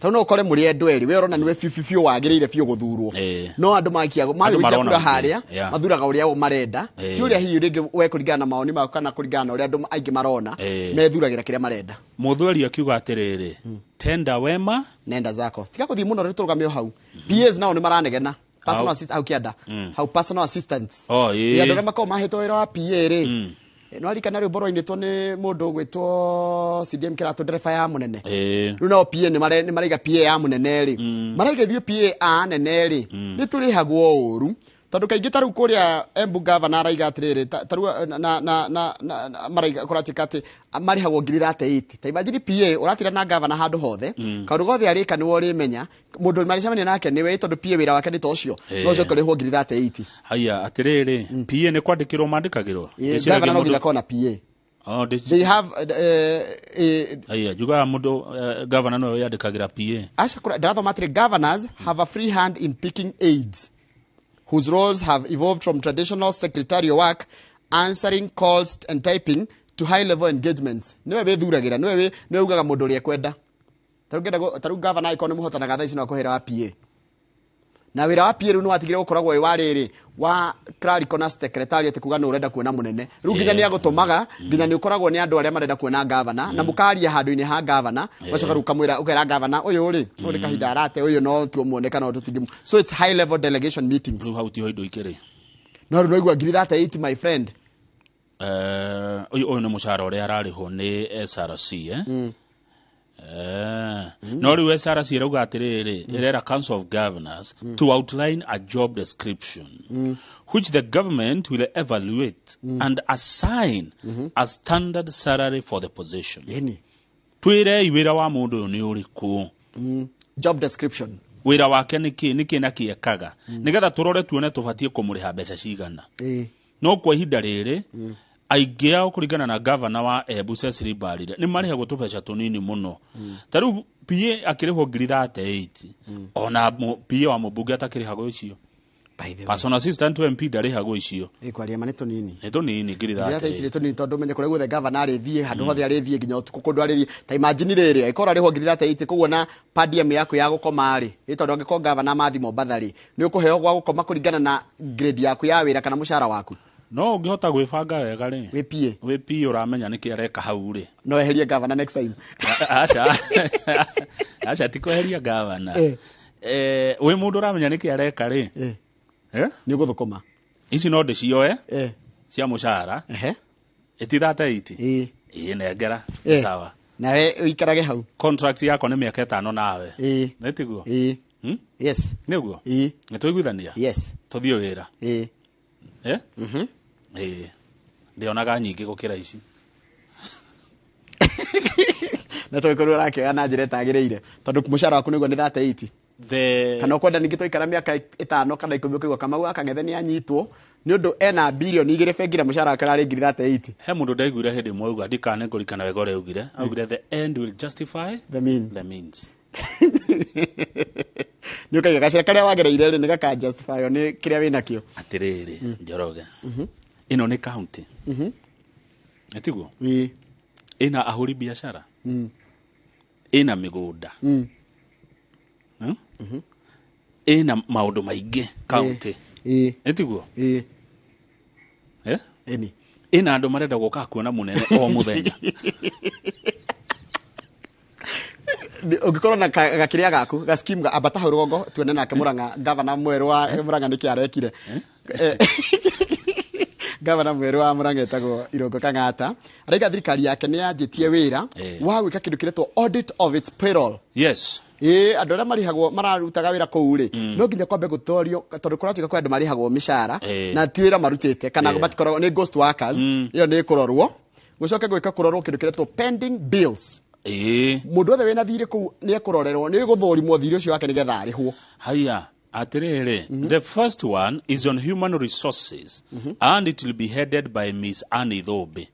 Tondũ no ũkore mũrĩ andũ erĩ, we ũrona nĩwe biũ biũ biũ wagĩrĩire biũ gũthurwo. No andũ magĩikia marona kura ũngĩ. harĩa, mathuraga ũrĩa o marenda. Ti ũrĩa hihi rĩngĩ we kũringana na mawoni maku kana kũringana na ũrĩa andũ aingĩ marona, methuragĩra kĩrĩa marenda. Mũthweri akiuga atĩrĩrĩ, tenda wema nenda zako. Tiga kũthiĩ mũno rĩu tũrũgame o hau. PAs nao nĩ maranegena. Personal assist hau kĩanda. Hau personal assistants. Andũ arĩa makoragwo mahetwo wĩra wa PA rĩ, no arikana rĩu mboro-inĩtwo nĩ mũndũ ũgwĩtwo CDM Kĩratũ, ndereba ya mũnene. Rĩu nao PA nĩ maraiga PA ya mũnene rĩ. Maraiga ithuĩ PA a anene rĩ, nĩ tũrĩhagwo ũru. Tondũ kaingĩ ta rĩu kũrĩa Embu governor araiga atĩrĩrĩ, ta rĩu, na, na, na, na, na, maraiga kũratuĩka atĩ marĩhagwo ngiri 38. Ta imagine PA ũratira na governor handũ hothe, kaũndũ gothe arĩka nĩwe ũrĩmenya, mũndũ marĩcemania nake nĩwe, tondũ PA wĩra wake nĩ ta ũcio. No ũcoke ũrĩhwo ngiri 38. Haya, atĩrĩrĩ, PA nĩ kwandĩkĩrwo mandĩkagĩrwo? Ndĩciragia Governor no mũndũ nginya akorwo na PA. Oh, They have, Haya, njugaga mũndũ, governor nĩwe wĩyandĩkagĩra PA. Aca, ndĩrathoma atĩrĩ, governors have a free hand in picking aides whose roles have evolved from traditional secretarial work, answering calls and typing, to high level engagements. Nĩwe wĩthuragĩra, nĩwe ugaga mũndũ ũrĩa ekwenda. Ta rĩu ngĩenda ta rĩu governor angĩkorwo nĩ mũhotanaga thaa ici no akũhe wĩra wa PA. Na wĩra wa PA rĩu nĩ watigire gũkoragwo wĩ wa rĩrĩ, wa clerical na secretariat kuga nĩ ũrenda kuona mũnene. Rĩu nginya nĩ agũtũmaga, nginya nĩ ũkoragwo nĩ andũ arĩa marenda kuona governor, na mũkaria handũ-inĩ ha governor, ũgacoka rĩu ũkamwĩra, ũkera governor, ũyũ rĩ, ũyũ nĩ kahinda arate, ũyũ no tuomuone kana tũtingĩmu. So it's high level delegation meetings. Rĩu hau tiho indo ikĩrĩ. No rĩu no igua ngiri 38, my friend. Ũyũ nĩ mũcara ũrĩa ararĩhwo nĩ SRC, No rĩu SRC ĩrauga atĩrĩrĩ, ĩrera Council of Governors to outline a job description which the government will evaluate and assign a standard salary for the position. Yeni. Twĩrei wĩra wa mũndũ ũyũ nĩ ũrĩkũ? Job description. Wĩra wake nĩ kĩ, nĩ kĩ na kĩ ekaga? Nĩgetha tũrore tuone tũbatiĩ kũmũrĩha mbeca cigana. No kwa ihinda rĩrĩ, aingĩ ao kũringana na governor wa Embu Cecily Mbarire nĩ marĩhagwo tũbeca tũnini mũno. Ta rĩu PA akĩrĩhwo ngiri 38, ona PA wa mũmbunge atakĩrĩhagwo icio. By the way. Personal assistant to MP ndarĩhagwo icio. Kwaria ma nĩ tũnini. Nĩ tũnini ngiri Ngiri 38 38. nĩ tũnini tondũ ũmenye kũrĩa guothe governor arĩthiĩ, handũ hothe arĩthiĩ nginya ũtukũ kũndũ arĩthiĩ. Ta imagine rĩrĩ, angĩkorwo arĩhwo ngiri 38 koguo na per diem yaku ya gũkoma rĩ, ĩ tondũ angĩkorwo governor mathi Mombatha rĩ, nĩ ũkũheo gwa gũkoma kũringana na grade yaku ya wĩra kana mũcara waku. No ũngĩhota gwĩbanga wega rĩ, Wĩ PA. Wĩ PA ũramenya nĩkĩ areka hau rĩ. No eherie governor next time. Aca. Aca, ti kweheria governor. Wĩ mũndũ ũramenya nĩkĩ areka rĩ. Nĩ ũgũthũkũma. Ici no ndĩcioe cia mũcara. Ĩti 38. Ĩ, nengera. Sawa. Nawe ũikarage hau. Contract yakwa nĩ mĩaka 5 nawe. Nĩ tiguo? Yes. Nĩguo? Nĩ twaiguithania? Yes. Tũthiĩ wĩra. Ndĩonaga nyingĩ gũkĩra ici. Na tũgĩkorwo ũrakĩoya na njĩra ĩtagĩrĩire. Tondũ mũcara waku nĩguo nĩ 38. The Kana ũkwenda ningĩ twaikara mĩaka 5 kana 10 ũkaigua Kamau wa Kang'ethe nĩ anyitwo nĩ ũndũ ena birioni igĩrĩ bengi na mũcara wake ũrarĩ ngiri 38. He mũndũ ndaiguire hĩndĩ ĩmwe auga, ndikana nĩngũririkana wega ũrĩa augire. Augire the end will justify the means. The means. Nĩ ũkaiga gacĩra karĩa wagereire rĩ, nĩ gaka justify nĩ kĩrĩa wĩnakĩo. Atĩrĩrĩ, Njoroge. Ĩno nĩ county. Nĩ tiguo? Ĩna ahũri biacara. Ĩna mĩgũnda. Ĩna maũndũ maingĩ county. Nĩ tiguo? Ĩni. Ĩna andũ marenda gũka kuona mũnene o mũthenya. Ũngĩkorwo na gakĩrĩa gaku ga scheme ambata hau rũgongo tuone nake Murang'a, gavana mwerũ wa Murang'a nĩkĩ arekire. Gavana mwerũ wa Murang'a etagwo Irũngũ Kang'ata araiga thirikari yake nĩ yanjĩtie wĩra wa gwĩka kĩndũ kĩretwo audit of its payroll. Ĩĩ, andũ arĩa marĩhagwo mararutaga wĩra kũu rĩ, no nginya kwambe gũtorio, tondũ kũratuĩka kwĩ andũ marĩhagwo mĩcara na ti wĩra marutĩte kana matikoragwo nĩ ghost workers. Ĩyo nĩ ĩkũrorwo, gũcoke gwĩka kũrorwo kĩndũ kĩretwo pending bills. Mũndũ wothe wĩna thirĩ kũu nĩ ekũrorerwo, nĩ gũthũrimwo thirĩ ũcio wake nĩgetha arĩhwo. Haya, atĩrĩrĩ, the first one is on human resources and it will be headed by Miss Anne Thũmbĩ.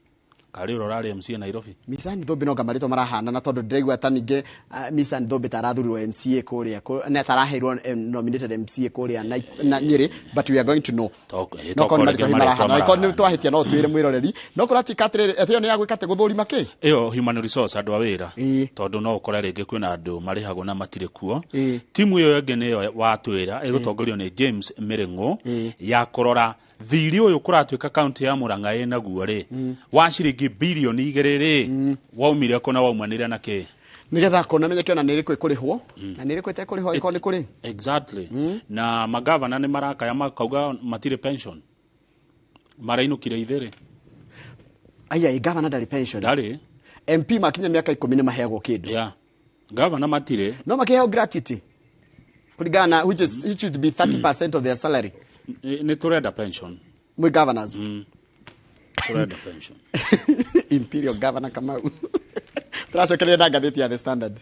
Karĩ ũrĩa ũrarĩ MCA Nairobi. Miss Anne Thũmbĩ no nga marĩtwa marahana, na tondũ ndĩraigua ta ningĩ Miss Anne Thũmbĩ ta arathurirwo MCA kũrĩa nĩ ataraheirwo nominated MCA kũrĩa na Nyĩrĩ, but we are going to know. No korwo nĩ Tokorwo marĩtwa rĩngĩ marahana, marĩtwa angĩkorwo nĩ marahana. twahĩtia no twĩre mwĩroreri, no kũratuĩka atĩrĩrĩ, atĩ ĩyo nĩ ya gwĩka atĩ gũthũrima kĩ. Ĩyo human resource, andũ a wĩra, tondũ no ũkore rĩngĩ kwĩna andũ marĩhagwo na matirĩ kuo. Timu ĩyo ĩngĩ nĩyo watwĩra ĩgũtongorio nĩ James Mĩrĩng'ũ, ya kũrora thirĩ ũyũ kũratuĩka kaunti ya Murang'a ĩnaguo rĩ, wa ciringi birioni 2 rĩ, waumire kũ na waumanire na kĩ? Nĩgetha kũna menyeke ona nĩ ĩrĩkũ ĩkũrĩhwo na nĩ ĩrĩkũ ĩtekũrĩhwo, angĩkorwo nĩ kũrĩ. Exactly. Na magavana nĩ marakaya makauga matirĩ pension, marainũkire ithĩrĩ. Aya, ĩ gavana ndarĩ pension? Ndarĩ. MP makinya mĩaka 10 nĩ maheagwo kĩndũ. Yeah. Gavana matirĩ. No makĩheo gratuity kũringana na which should be 30% of their salary. Nĩ tũrenda pension. Mwĩ governors. Tũrenda pension. Imperial Governor Kamau. Tũracokereria na ngathĩti ya The Standard.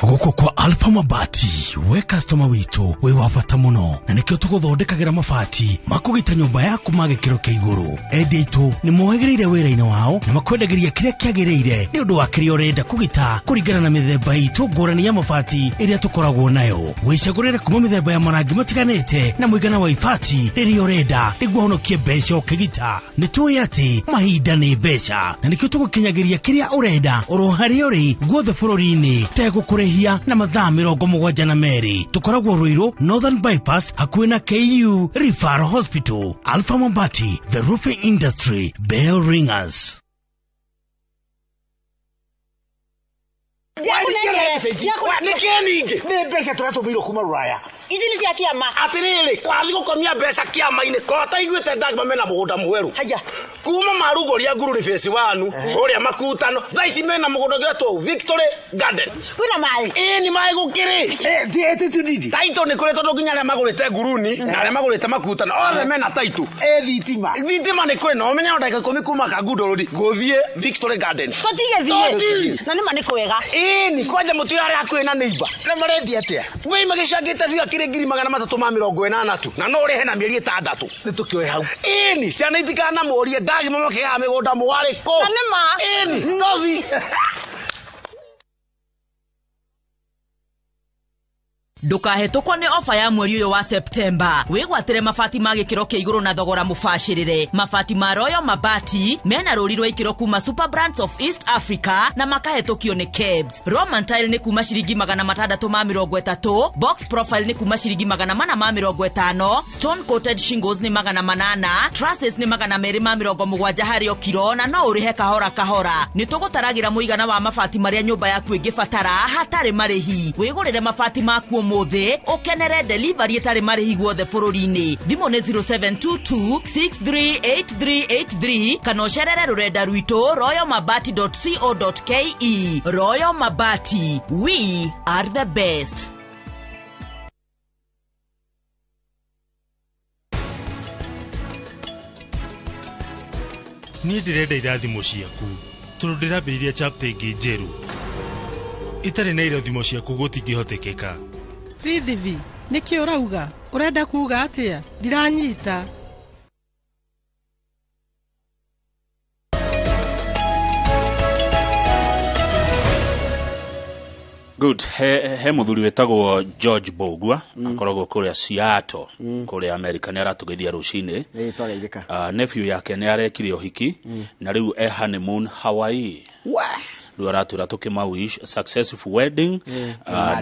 Gũkũ kwa Alpha Mabati, we customer witũ wĩ wa bata mũno, na nĩkĩo tũgũthondekagĩra mabati ma kũgita nyũmba yaku ma gĩkĩro kĩa igũrũ. Endia aitũ nĩ mohĩgĩrĩire wĩra-inĩ wao na makwendagĩria kĩrĩa kĩagĩrĩire nĩ ũndũ wa kĩrĩa ũrenda kũgita kũringana na mĩthemba itũ ngũrani ya mabati ĩrĩa tũkoragwo nayo. Wĩcagũrĩre kuma mĩthemba ya marangi matiganĩte na mũigana wa ibati rĩrĩa ũrenda nĩguo ũhonokie mbeca ũkĩgita. Nĩ tũĩ atĩ mahinda nĩ mbeca, na nĩkĩo tũgũkinyagĩria kĩrĩa ũrenda oro harĩa ũrĩ guothe bũrũri-inĩ tegũkũrĩhia na mathaa 72. Tũkoragwo Ruiru Northern Bypass hakuhĩ na KU Referral Hospital. Alpha Mabati, the roofing industry bell ringers. Nĩkĩ ningĩ nĩ mbeca tũratũmĩirwo kuma Rũraya? Ici nĩ cia kĩama. Atĩrĩrĩ, wathiĩ gũkomia mbeca kĩama-inĩ ko ũtaiguĩte ndagma mena mũgũnda mwerũ. Haya. Kuma marugũria Ngururi phase 1 kũrĩa Makutano, thaa ici mena mũgũnda ũngĩ wetwo Victory Garden. Kwĩna maĩ? Ĩĩ, nĩ maĩ gũkĩrĩ. Ti ndindi. Title nĩ kũrĩ, tondũ nginya arĩa magũrĩte Nguruni na arĩa magũrĩte Makutano othe mena title. Thitima. Thitima nĩ kũrĩ, na ũmenye no ndagĩka 10 kuma Kangundo Road gũthiĩ Victory Garden. Tũtigĩthiĩ. Tũti. Na nĩ ma nĩ kwega. Ĩĩ, nĩ kwanja mũtu harĩa hakuhĩ na neighbor. Na marendia atĩa? Wei magĩcangĩte biũ akĩrĩ 380,000 tu, na no ũrĩhe na mĩeri 6. Nĩ tũkĩoe hau. Ĩĩ, nĩ ciana itikanamũrie ndagima makĩgaga mĩgũnda mũwarĩ kũ. Na nĩ ma. Ĩĩ, nĩ tothi. Ndũkahetũkwo nĩ ofa ya mweri ũyũ wa Septemba. Wĩgwatĩre mabati ma gĩkĩro kĩa igũrũ na thogora mũbacĩrĩre. Mabati ma Royal Mabati mena rũri rwa ikĩro kuma Super Brands of East Africa na makahetũkio nĩ KEBS. Roman Tile nĩ kuma ciringi 630, Box Profile nĩ kuma ciringi 450, Stone Coated Shingles nĩ 800, Trusses nĩ 270 harĩ o kiro, na no ũrĩhe kahora kahora. Nĩ tũgũtaragĩra mũigana wa mabati marĩa nyũmba yaku ĩngĩbatara hatarĩ marĩhi. Wĩgũrĩre mabati maku ũmũthĩ ũkenere delivery ĩtarĩ marĩhi guothe bũrũri-inĩ. Thimũ nĩ 0722 638383 kana ũcerere rũrenda rwitũ royalmabati.co.ke. Royal Mabati, we are the best. Niĩ ndĩrenda irathimo ciaku tondũ ndĩrambĩrĩria chapter ĩngĩ njerũ. Itarĩ na irathimo ciaku gũtingĩhotekeka. Rithivi, nĩkĩ ũrauga? Ũrenda kuuga atĩa? Ndiranyita. Good. He mũthuri wĩtagwo George Bogwa, akoragwo kũrĩa Seattle, kũrĩa America, nĩ aratũgeithia rũcinĩ. Ĩĩ, twageithĩka. Nephew yake nĩ arekire ũhiki na rĩu e honeymoon Hawaii. Wa. Rĩu aratwĩra tũkĩma wish successful wedding,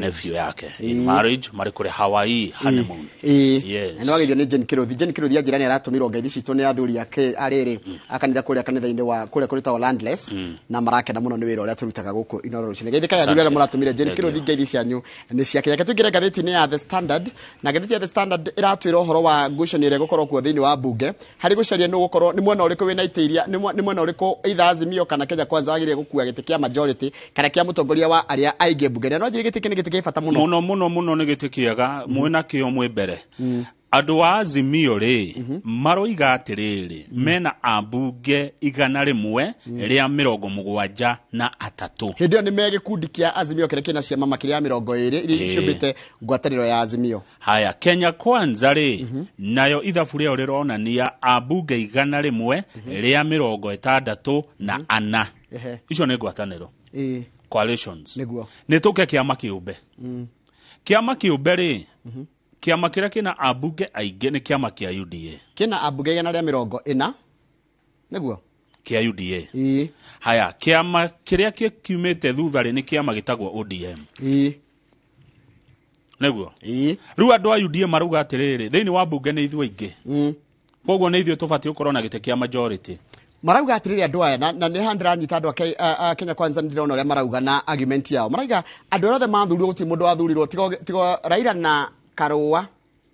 nephew yake in marriage, marĩ kũrĩa Hawaii honeymoon. Yes. Na nĩwageithio nĩ Jane Kĩrũthi. Jane Kĩrũthi anjĩra nĩ aratũmirwo ngeithi citũ nĩ athuri ake arĩrĩ a kanitha kũrĩa kanitha-inĩ wa kũrĩa kũrĩtagwo Landless, na marakena mũno nĩ wĩra ũrĩa tũrutaga gũkũ Inooro rũcinĩ. Geithĩkai athuri arĩa mũratũmire. Jane Thank you. Kĩrũthi, ngeithi cianyu nĩ ciake. Reke tũingĩre ngathĩti-inĩ ya The Standard, na ngathĩti ya The Standard ĩratwĩra ũhoro wa ngucanio ĩrĩa ĩgũkorwo kuo thĩinĩ wa mbunge harĩ gũcaria nũ gũkorwo nĩ mwena ũrĩkũ wĩna itĩ iria nĩ mwena ũrĩkũ, either Azimio kana Kenya Kwanza, wagĩrĩire gũkua gĩtĩ kĩa majority kana kĩa mũtongoria wa arĩa aingĩ mbunge. Na no njĩre gĩtĩ kĩ nĩ gĩtĩ kĩ bata mũno. Mũno mũno mũno, nĩ gĩtĩ kĩega mwĩna kĩo mwĩ mbere. Andũ a Azimio rĩ, maroiga atĩrĩrĩ, mena ambunge 173. Hĩndĩ ĩyo nĩ me gĩkundi kĩa Azimio kĩrĩa kĩna ciama makĩria ya 20 iria ciũmbĩte ngwatanĩro ya Azimio. Haya, Kenya Kwanza rĩ, nayo ithabu rĩao rĩronania ambunge 164. Icio nĩ ngwatanĩro, coalitions. Nĩ tũke kĩama kĩũmbe. Kĩama kĩũmbe rĩ, kĩama kĩrĩa kĩna ambunge aingĩ nĩ kĩama kĩa UDA. Kĩna ambunge 140, nĩguo? Kĩa UDA. Haya, kĩama kĩrĩa kiumĩte thutha rĩ, nĩ kĩama gĩtagwo ODM. Nĩguo? Rĩu andũ a UDA marauga atĩrĩrĩ, thĩinĩ wa mbunge nĩ ithuĩ aingĩ, koguo nĩ ithuĩ tũbatiĩ gũkorwo na gĩtĩ kĩa majority. Marauga atĩrĩrĩ andũ aya, na nĩ haha ndĩranyita andũ a Kenya Kwanza, nĩ ndĩrona ũrĩa marauga na argument yao. Marauga andũ arĩa othe mathurirwo, gũtirĩ mũndũ wathurirwo tigo Raila na Karũa.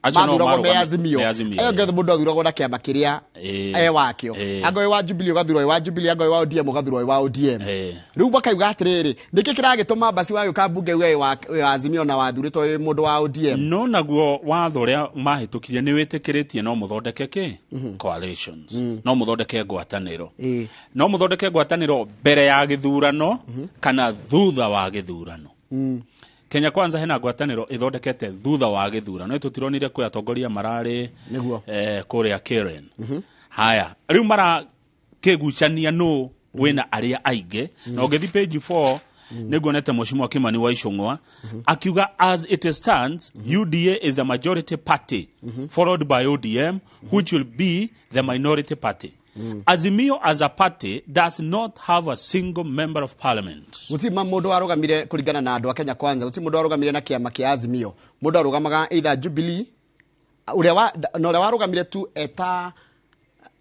Acio no mathuragwo me marũgame- Azimio. me Azimio, Ayo ngothe mũndũ athuragwo na kĩama kĩrĩa e wakĩo. Angorwo wĩ wa Jubilee ũgathurwo wĩ wa Jubilee, angorwo wĩ wa ODM ũgathurwo wĩ wa ODM. Rĩu makauga atĩrĩrĩ, nĩkĩ kĩragĩtũma basi wagĩũka mbunge uge wĩ wa Azimio na wathurĩtwo wĩ mũndũ wa ODM? No naguo watho ũrĩa mahĩtũkirie nĩ wĩtĩkĩrĩtie no mũthondeke kĩ coalitions, no mũthondeke ngwatanĩro, no mũthondeke ngwatanĩro mbere ya gĩthurano kana thutha wa gĩthurano. Kenya Kwanza hena ngwatanĩro ĩthondekete thutha wa gĩthurano. Tũtironire kwĩ atongoria mararĩ kũrĩa Karen. Haya, rĩu marakĩgucania nũ wĩna arĩa aingĩ. Na ũngĩthi page 4 nĩ nguonete Mheshimiwa Kimani wa Ichung'wa akiuga, as it stands, UDA is the majority party, followed by ODM, which will be the minority party. Azimio as a party does not have a single member of parliament. Gũtirĩ mũndũ warũgamire kũringana na andũ a Kenya Kwanza, gũtirĩ mũndũ warũgamire na kĩama kĩa Azimio. Mũndũ arũgamaga either Jubilee, ũrĩa wa na ũrĩa warũgamire tu eta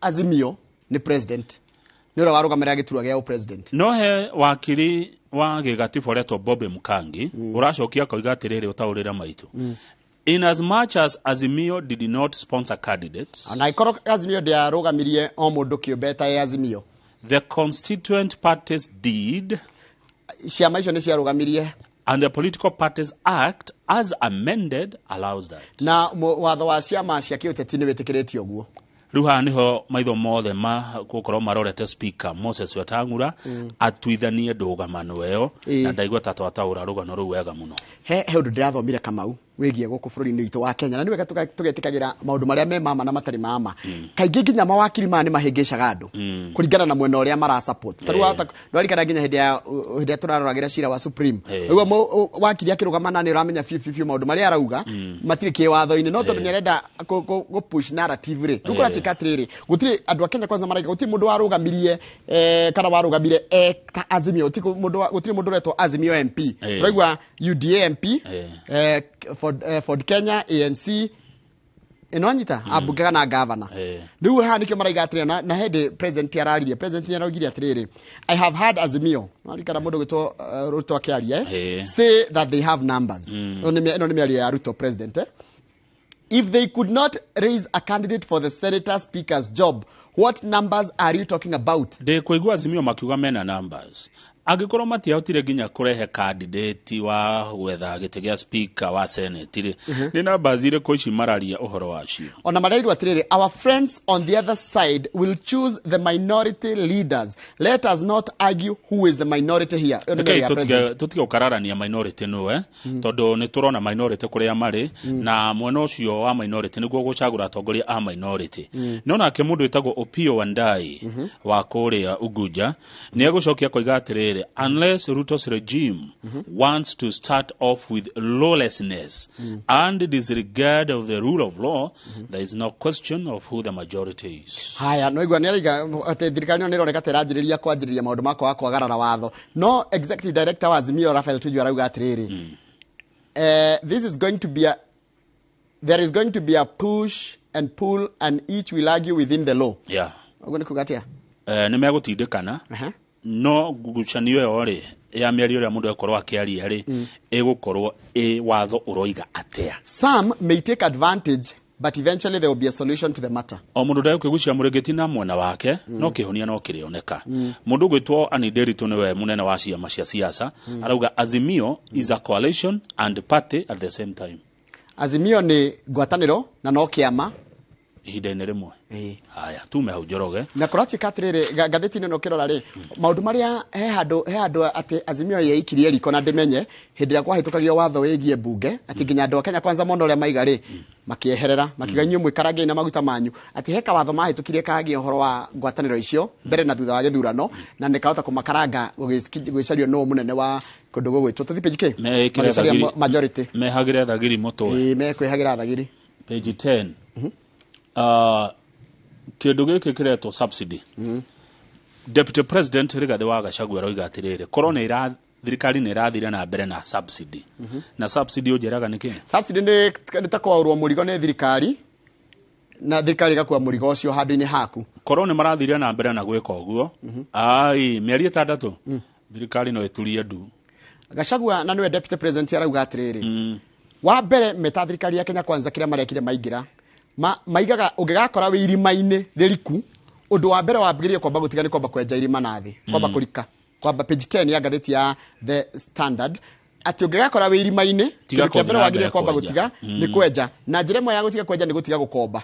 Azimio nĩ president, nĩ ũrĩa warũgamĩrĩra gĩturwa gĩa president. No he wakiri wa gĩgatiba ũretwo Bobby Mkangi ũracokia akoiga atĩrĩrĩ, ũtaũrĩre maitũ, in as much as Azimio did not sponsor candidates, ona ĩkorwo Azimio ndĩarũgamirie o mũndũ kĩũmbe ta e Azimio, the constituent parties did, ciama icio nĩ ciarũgamirie, and the Political Parties Act as amended allows that. Na watho wa ciama cia kĩũteti nĩ wĩtĩkĩrĩtie ũguo. Rĩu haha nĩho maitho mothe ma gũkorwo marorete Speaker Moses Wetang'ula atuithanie ndũgamano ĩyo. Na ndaigua ta twataũra rũgano rũu wega mũno. He ũndũ ndĩrathomire, Kamau, wĩgiĩ gũkũ bũrũri-inĩ witũ wa Kenya, na nĩ wega tũgetĩkagĩra maũndũ marĩa me mama na matarĩ mama. Kaingĩ nginya mawakiri maya nĩ mahĩngĩcaga andũ kũringana na mwena ũrĩa mara support. Ta rĩu wahota ndwarikana nginya hĩndĩ ya tũraroragĩra cira wa Supreme, ũguo wakiri akĩrũgama na nĩ ũramenya biũ biũ biũ maũndũ marĩa arauga matirĩ kĩwatho-inĩ, no tondũ nĩ arenda kũ push narrative rĩ, rĩu kũratuĩka atĩrĩrĩ, gũtirĩ andũ a Kenya Kwanza maraiga gũtirĩ mũndũ warũgamirie, kana warũgamire ta Azimio, gũtirĩ mũndũ ũretwo Azimio MP. Tũraigua UDA MP, Ford Kenya, ANC, ĩno anyita ambunge kana gavana. Rĩu haha nĩkĩo maraiga atĩrĩrĩ, na hĩndĩ president araririe, president nĩ araugire atĩrĩrĩ, "I have heard Azimio," narikana mũndũ gwĩtwo Ruto akĩaria, "say that they have numbers." Ĩno nĩ mĩario ya Ruto president. "If they could not raise a candidate for the senator speaker's job, what numbers are you talking about?" Ndĩ kũigua Azimio makiuga mena numbers, angĩkorwo matiahotire nginya kũrehe candidate wa gwetha gĩtĩ gĩa speaker wa senate rĩ, nĩ numbers irĩkũ ici mararia ũhoro wacio? Ona marerirwo atĩrĩrĩ, "Our friends on the other side will choose the minority leaders. Let us not argue who is the minority here." Ĩyo nĩ Rekei mĩario ya president. tũtige gũkararania minority nũ, tondũ nĩ tũrona minority kũrĩa marĩ, na mwena ũcio wa minority nĩguo gũcagũra atongoria a minority. No nake mũndũ wĩtagwo Opiyo Wandayi wa kũrĩa Unguja nĩ egũcokia koiga atĩrĩrĩ, unless Ruto's regime wants to start off with lawlessness and disregard of the rule of law, there is no question of who the majority is. Haya, no igua nĩ araiga atĩ thirikari ĩno nĩ ĩroneka ta ĩranjĩrĩria kwanjĩrĩria maũndũ ma kwaga kwagarara watho, no executive director wa Azimio Raphael Tuju arauga atĩrĩrĩ, this is going to be a there is going to be a push and pull and each will argue within the law. Ũguo nĩ kuga atĩa? Nĩ megũtindĩkana. No ngucanio ĩyo rĩ ya mĩario ĩrĩa mũndũ ekorwo akĩaria rĩ, ĩgũkorwo ĩ watho ũroiga atĩa. Some may take advantage, but eventually there will be a solution to the matter. O mũndũ ndegũkĩgucia mũrĩngĩti na mwena wake, no kĩhonia no kĩrĩoneka. Mũndũ ũgwĩtwo Annie Nderitu nĩwe mũnene wa ciama cia siasa, arauga Azimio is a coalition and party at the same time. Azimio nĩ ngwatanĩro na no kĩama ihinda-inĩ rĩmwe. Haya, tume hau, Njoroge. Na kũratuĩka atĩrĩrĩ, ngathĩti-inĩ ĩno ũkĩrora rĩ, maũndũ marĩa he handũ atĩ Azimio yeikirie riko na ndĩmenye hĩndĩ ĩrĩa kwahĩtũkagio watho wĩgiĩ mbunge, atĩ nginya andũ a Kenya Kwanza mona ũrĩa maiga rĩ, makĩeherera makiuga inyuĩ mwĩkarangei na maguta manyu, atĩ he kawatho mahĩtũkirie kagiĩ ũhoro wa ngwatanĩro icio mbere na thutha wa gĩthurano, na nĩ kahota kũmakaranga gũgĩcario nũũ mũnene wa kũndũ gũgwĩtwo tũthi page kĩ. Mekĩre Magĩcaria thagiri- majority. Mehagĩre thagiri mũtwe. Ĩĩ, mekwĩhagĩra thagiri. Page 10, kĩndũ gĩkĩ kĩretwo subsidy. Deputy President Rigathĩ wa Gachagua aroiga atĩrĩrĩ, korwo nĩ ĩra thirikari nĩ ĩrathire na mbere na subsidy, na subsidy ũnjĩraga nĩ kĩ? Subsidy nĩ ta kwaũrwo mũrigo nĩ thirikari na thirikari ĩgakua mũrigo ũcio handũ-inĩ haku. Korwo nĩ marathire na mbere na gwĩka ũguo, ai, mĩeri 6 thirikari no ĩturie ndu. Gachagua, na nĩwe deputy president, arauga atĩrĩrĩ, wa mbere meta thirikari ya Kenya Kwanza kĩrĩa marekire maingĩra, maigaga ũngĩgakora wĩ irima-inĩ rĩriku, ũndũ wa mbere wambĩrĩrie kwamba gũtiga nĩ kwamba kwenja irima na thĩ, kwamba kũrika, kwamba page 10 ya ngathĩti ya The Standard, atĩ ũngĩgakora wĩ irima-inĩ, Tiga kĩndũ kĩa mbere kũthiĩ na wagĩrĩire mbere kwamba kwenja. gũtiga nĩ kwenja, na njĩra ĩmwe ya gũtiga kwenja nĩ gũtiga gũkomba.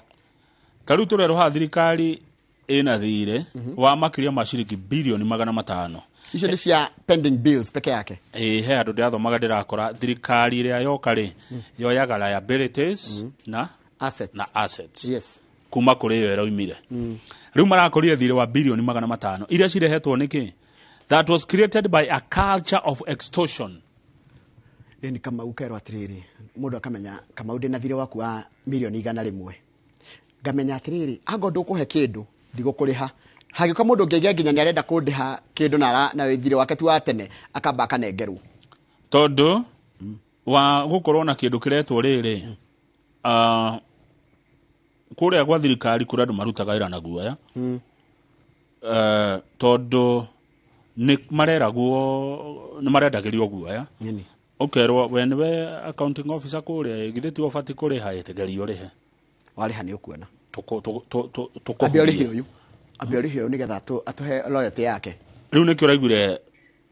Ta rĩu tũrerwo haha thirikari ĩna thirĩ wa makĩria ma ciringi bilioni 500. Icio nĩ cia pending bills peke yake. Ĩ, he handũ ndĩrathomaga ndĩrakora thirikari ĩrĩa yoka rĩ, yoyaga liabilities na assets. Na assets kuma kũrĩ ĩyo ĩraumire. Rĩu marakorire thirĩ wa bilioni 500 iria cirehetwo nĩkĩ? That was created by a culture of extortion. Ĩ, nĩ Kamau kerwo atĩrĩrĩ, mũndũ akamenya Kamau ndĩna thirĩ waku wa 100,000,000, ngamenya atĩrĩrĩ, ango ndũkũhe kĩndũ ndigũkũrĩha. Hagĩũka mũndũ ũngĩaigua nginya nĩ arenda kũndĩha kĩndũ na thirĩ wake ti wa tene, akamba akanengerwo. Tondũ wa gũkorwo na kĩndũ kĩretwo rĩrĩ, kũrĩa gwa thirikari kũrĩa andũ marutaga wĩra na guoya, tondũ nĩ mareragwo nĩ marendagĩrio guoya. Nini. Ũkerwo we nĩwe accounting officer kũrĩa, githĩ tiwe ũbatiĩ kũrĩha? Ĩtegeria ũrĩhe. Warĩha nĩ ũkuona. Tũkũhurie. Ambe ũrĩhe ũyũ, ambe ũrĩhe ũyũ nĩgetha atũhe loyalty yake. Rĩu nĩkĩo ũraiguire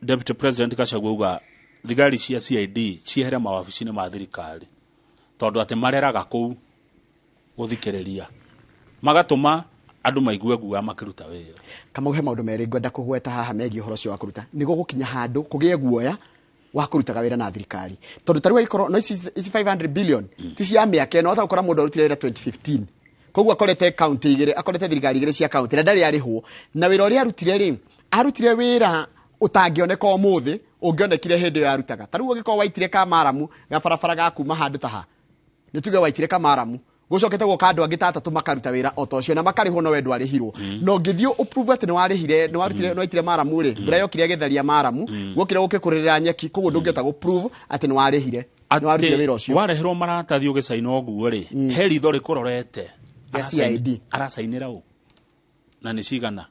Deputy President Gachagua auga thigari cia CID ciehere mawabici-inĩ ma thirikari, tondũ atĩ mareraga kũu gũthikĩrĩria, magatũma andũ maigue guoya makĩruta wĩra. Kamau, he maũndũ merĩ ngwenda kũgweta haha megiĩ ũhoro ũcio wa kũruta nĩguo gũkinya handũ kũgĩe guoya wa kũrutaga wĩra na thirikari, tondũ ta rĩu angĩkorwo no ici 500 billion ti cia mĩaka ĩno, wahota gũkora mũndũ arutire wĩra 2015, koguo akorete kaunti igĩrĩ, akorete thirikari igĩrĩ cia kaunti na ndarĩ arĩhwo, na wĩra ũrĩa arutire rĩ, arutire wĩra ũtangĩoneka ũmũthĩ, ũngĩonekire hĩndĩ ĩyo arutaga. Ta rĩu ũngĩkorwo waitire kamaramu gabarabara ga kuma handũ ta ha, nĩ tuge waitire kamaramu, gucokete guoka andũ angĩ ta atatũ makaruta wĩra o ta ũcio na makarĩhwo, no we ndwarĩhirwo. Na ũngĩthiĩ ũprove atĩ nĩ warĩhire, nĩ warutire, nĩ waitire maramu rĩ, mbura yokire ĩgĩtheria maramu, guokire gũkĩkũrĩrĩra nyeki, koguo ndũngĩhota gũprove atĩ nĩ warĩhire, nĩ warutire wĩra ũcio. Wareherwo maratathi ũgĩcaina ũguo rĩ, he ritho rĩkũrorete. Rĩa CID. Aracainĩra ũ na nĩ cigana,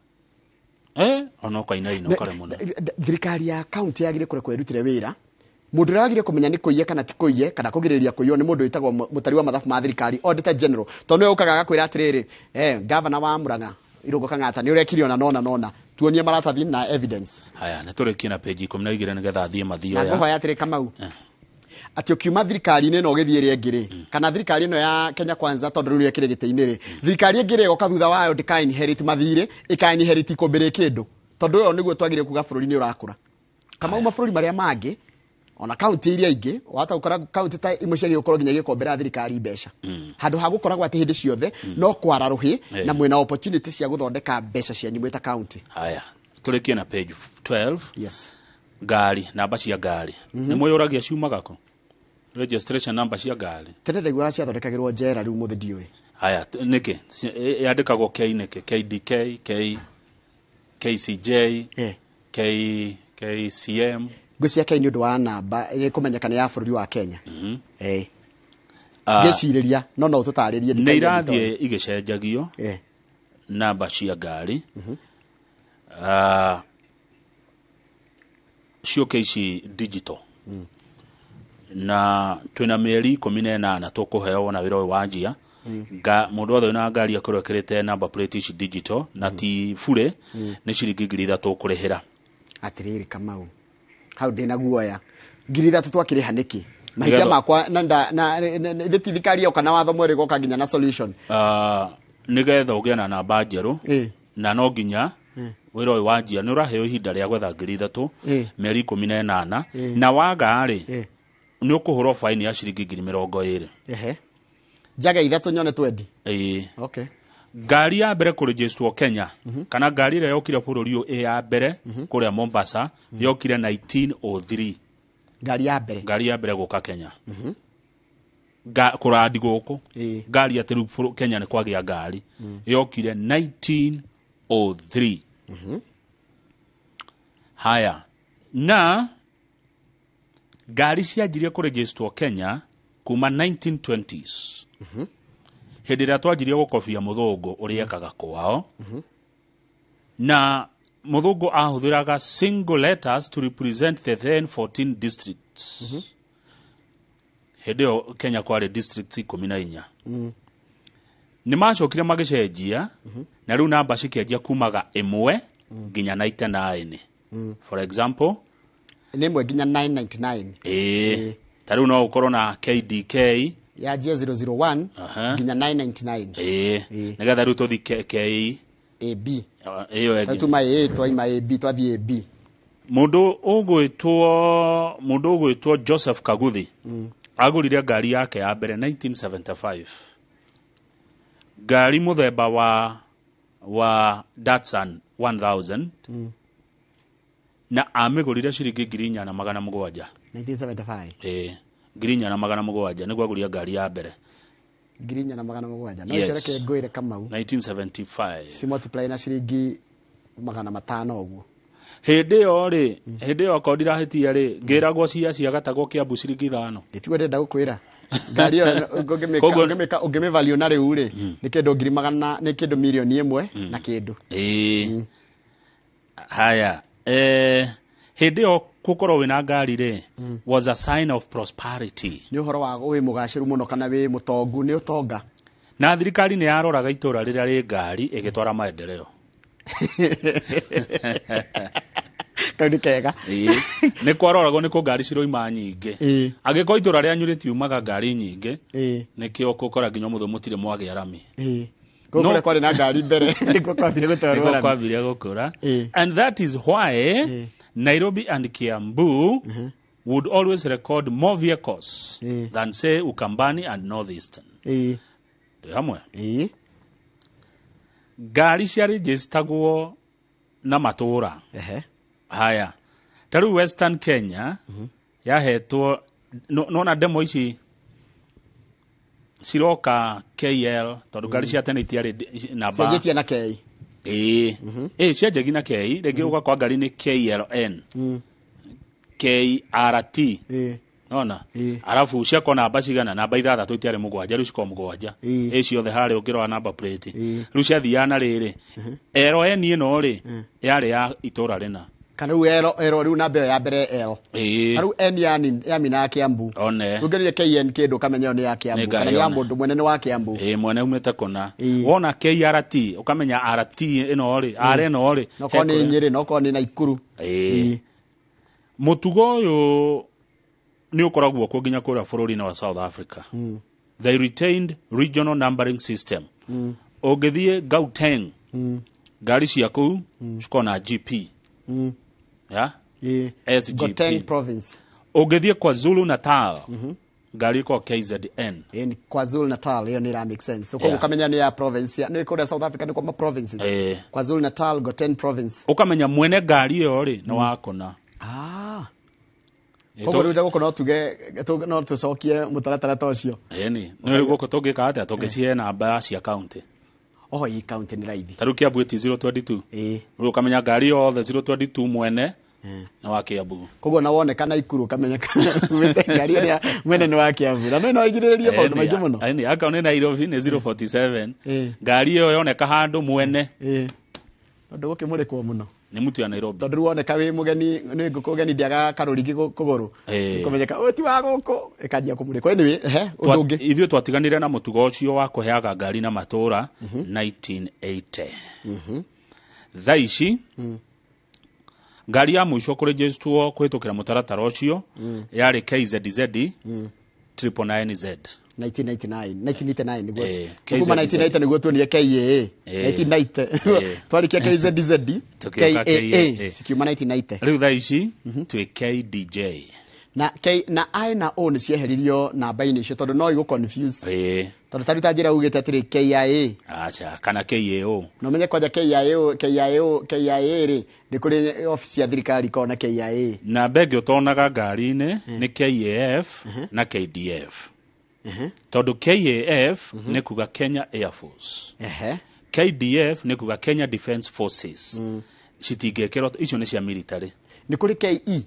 ona ũkainaina ũkaremwo Thirikari ya kaunti yagĩrĩire kũrekwo ĩrutĩre wĩra. Mũndũ ũrĩa wagĩrĩire kũmenya nĩ kũiye kana ti kũiye kana kũgirĩrĩria kũiywo nĩ mũndũ wĩtagwo mũtari wa mathabu ma thirikari, auditor general, tondũ nĩwe ũkaga agakwĩra atĩrĩrĩ, gavana wa Murang'a Irũngũ Kang'ata nĩ ũrekire ona nona nona, tuonie maratathi na evidence. Haya, nĩ tũrĩkie na page 12 nĩgetha thiĩ Na mathioya. ngũhoya atĩrĩ, Kamau, atĩ ũkiuma thirikari-inĩ ĩno ũgĩthiĩ ĩrĩa ĩngĩ rĩ, kana thirikari ĩno ya Kenya Kwanza tondũ rĩu nĩyo ĩkĩrĩ gĩtĩ-inĩ rĩ, thirikari ĩngĩ rĩ ĩgoka thutha wayo ndĩka inherit mathirĩ, ĩka inherit ikũmbĩ rĩ kĩndũ, tondũ ũyũ nĩguo twagĩrĩire kuga bũrũri nĩ ũrakũra. Kamau, mabũrũri marĩa mangĩ Ona kaunti iria ingĩ wahota gũkora kaunti ta imwe ciagĩrĩirwo gũkorwo nginya igĩkombera thirikari mbeca, handũ ha gũkoragwo atĩ hĩndĩ ciothe no kwara rũhĩ na mwĩna opportunity cia gũthondeka mbeca cianyu mwĩ ta kaunti. Haya, tũrĩkie na page 12. Yes. Ngari, namba cia ngari, nĩ mwĩyũragia ciumaga kũ, registration number cia ngari? Tene ndaiguaga ciathondekagĩrwo njera, rĩu mũthĩ ndiũĩ. Haya, nĩkĩ yandĩkagwo K? Nĩkĩ KDK, K, KCJ, K, KCM? Ngwĩciria K nĩ ũndũ wa namba nĩ kũmenyeka nĩ ya bũrũri wa Kenya. Ngĩcirĩria no no ũtũtarĩrie. Nĩ ndikaige. Irathiĩ igĩcenjagio namba cia ngari. Ciũke ici digital, na twĩna mĩeri 18 tũkũheo wona wĩra ũyũ wanjia. Mũndũ wothe wĩna ngari akorwo ekĩrĩte number plate ici digital, na ti bure, nĩ ciringi 3,000 ũkũrĩhĩra. Atĩrĩrĩ Kamau, hau ndĩna guoya. 3,000 twakĩrĩha nĩkĩ? Mahĩtia makwa na ithe ti thirikari yoka na watho mwerũ ĩgoka nginya na solution. Nĩgetha ũgĩe na namba njerũ, na no nginya wĩra ũyũ wanjia nĩ ũraheo ihinda rĩa gwetha 3,000, mĩeri 18, na waga rĩ, nĩ ũkũhũrwo faini ya ciringi 20,000. Ehe, njage ithatũ nyone twendi. Ĩĩ. Okay. Ngari ya mbere kũrĩjĩstwo Kenya, kana ngari ĩrĩa yokire bũrũri ũyũ ĩ ya mbere kũrĩa Mombasa, yokire 1903. Ngari ya mbere? Ngari ya mbere gũka Kenya, kũrandi gũkũ, ngari atĩ rĩu Kenya nĩ kwagĩa ngari, yokire 1903. Haya, na ngari cianjirie kũrĩjĩstwo Kenya kuma 1920s, hĩndĩ ĩrĩa twanjirie gũkobia mũthũngũ ũrĩa ekaga kwao, na mũthũngũ ahũthĩraga single letters to represent the then 14 districts. Hĩndĩ ĩyo Kenya kwarĩ districts 14. Nĩ macokire magĩcenjia, na rĩu namba cikĩanjia kumaga 1 nginya 99. For example, Nĩ 1 nginya 999? Ĩĩ, ta rĩu no ũkorwo na KDK Yanjie 001 nginya 999. Ĩĩ, nĩgetha rĩu tũthi K, K AB. Ĩyo ĩngĩ. Tuma A, twaima AB, twathiĩ AB. Mũndũ ũgwĩtwo Joseph Kaguthi agũrire ngari yake ya mbere 1975, ngari mũthemba wa Datsun 1000, na amĩgũrire ciringi 4,700. 1975? Ĩĩ, 4,700 nĩguo agũrire ngari ya mbere. 4,700? No. Yes. Icio reke ngwĩre Kamau, 1975. ci multiply na ciringi 500 ũguo. Hĩndĩ ĩyo rĩ, hĩndĩ ĩyo akorwo ndirahĩtia rĩ, ngĩragwo cia ciagatagwo Kĩambu ciringi 5. Gĩtiguo ndĩrenda gũkwĩra, ngari ĩyo ũngĩmĩ value na rĩu rĩ, nĩ kĩndũ ngiri magana, nĩ kĩndũ mirioni 1 na kĩndũ. Ĩĩ, haya, hĩndĩ ĩyo gũkorwo wĩna ngari rĩ was a sign of prosperity. Nĩ ũhoro wa wĩ mũgacĩru mũno kana wĩ mũtongu, nĩ ũtonga. Na thirikari nĩ yaroraga itũra rĩrĩa rĩ ngari ĩgĩtwara maendeleo. Kau nĩ kega. Ĩĩ. Nĩ kwaroragwo nĩ kũ ngari ciroima nyingĩ. Angĩkorwo itũra rĩanyu rĩtiumaga ngari nyingĩ, nĩkĩo kũkora nginya ũmũthĩ mũtirĩ mwagĩa rami. Kũu kũrĩa kwarĩ na ngari mbere nĩkuo kwambire gũtwarwo Nĩkuo rami. Kwambirie gũkũra. And that is why Nairobi and Kiambu would always record more vehicles than, say, Ukambani and Northeastern. Twĩ hamwe? Ngari ciarĩnjĩstagwo na matũra. Haya, ta rĩu Western Kenya yahetwo nona ndemo ici ciroka KL, tondũ ngari cia tene itiarĩ namba. Cianjĩtie na K. Ĩĩ, ĩĩ, cianjagia na K, rĩngĩ ũgakora ngari nĩ KLN, KRT, nona arabu ciakorwo namba cigana, namba ithathatũ, itiarĩ mũgwanja, rĩu cikorwo mũgwanja. Ĩ ciothe harĩa ũngĩrora namba plate rĩu ciathiaga na rĩrĩ LN ĩno rĩ yarĩ ya itũra rĩna. Kana rĩu L, L, rĩu namba ĩyo ya mbere L. Ĩĩ. Rĩu N yamina ya Kiambu. One. Ũngĩrire KN kĩndũ ũkamenya ĩyo nĩ ya Kiambu. Nĩ kana nĩ ya ngari. mũndũ mwene, nĩ wa Kiambu. Ĩĩ, mwene umĩte kũna. Wona KRT ũkamenya RT ĩno rĩ, R ĩno rĩ Nokorwo nĩ Nyĩrĩ, nokorwo nĩ Naikuru. Ĩĩ, mũtugo ũyũ nĩ ũkoragwo kuo nginya kũrĩa bũrũri-inĩ wa South Africa. They retained regional numbering system. Ũngĩthiĩ Gauteng, ngari cia kũu cikoragwo na GP ya Ĩĩ. SGP. Gauteng province. Ũngĩthiĩ kwa Zulu Natal, ngari ĩkoragwo KZN. Ĩni KwaZulu Natal ĩyo nĩ ĩra make sense. Koguo ũkamenya nĩ ya province nĩ kũrĩa South Africa nĩ kwa ma provinces. KwaZulu Natal Gauteng province. Ũkamenya mwene ngari ĩyo rĩ nĩ wakona. Ah. Koguo rĩu gũkũ no tuge no tũcokie mũtaratara ta ũcio. Ĩni nĩ gũkũ tũngĩka atĩa? Tũngĩcihe namba cia county. Oho, ĩ county nĩ raithi. Ta rĩu Kiambu ĩti 022. Ĩĩ. Rĩu ũkamenya ngari yothe 022 mwene nĩ wa Kiambu. Koguo na woneka Naikuru ũkamenya umĩte ngari ĩrĩa mwene nĩ wa Kiambu. Na no ĩgirĩrĩrie maũndũ maingĩ mũno. Ĩni akorwo nĩ Nairobi nĩ 047. Ĩĩ. Ngari ĩyo yoneka handũ mwene Ĩĩ. Tondũ gũkĩmũrĩkwo mũno. nĩ mũtu ya Nairobi. Tondũ rĩu woneka wĩ mũgeni nĩ ngũkũ ũgeni ndĩagaga karũrigi kũgũrũ. Ĩĩ. Kũmenyeka ũyũ ti wa gũkũ ĩkanjia kũmũrĩkwo. Anyway, he ũndũ ũngĩ. Ithuĩ twatiganire na mũtugo ũcio wa kũheaga ngari na matũra 1980. Thaa ici ngari ya mũico kũrĩnjĩstwo kũhĩtũkĩra mũtaratara ũcio yarĩ KZZ 999Z. 1999 1989 nĩguo KZZ. kuma 1990 nĩguo tuonire KAA. 1990 twarikia KZZ Tũkĩũka KAA KAA. cikiuma 1990. Rĩu thaa ici twĩ KDJ. Na K na I na O nĩ cieheririo namba-inĩ icio tondũ no igũ confuse. Tondũ ta rĩu ta njĩra ugĩte atĩrĩ KIA. Acha kana KAO. Na ũmenye kwanja KIA KIA KIA rĩ nĩ kũrĩ obici ya thirikari ĩkoragwo na KIA. Namba ĩngĩ ũtonaga ngari-inĩ nĩ KAF na KDF. Tondũ KAF nĩ kuga Kenya Air Force. KDF nĩ kuga Kenya Defence Forces. Citingĩkĩrwo, icio nĩ cia military. Nĩ kũrĩ KE.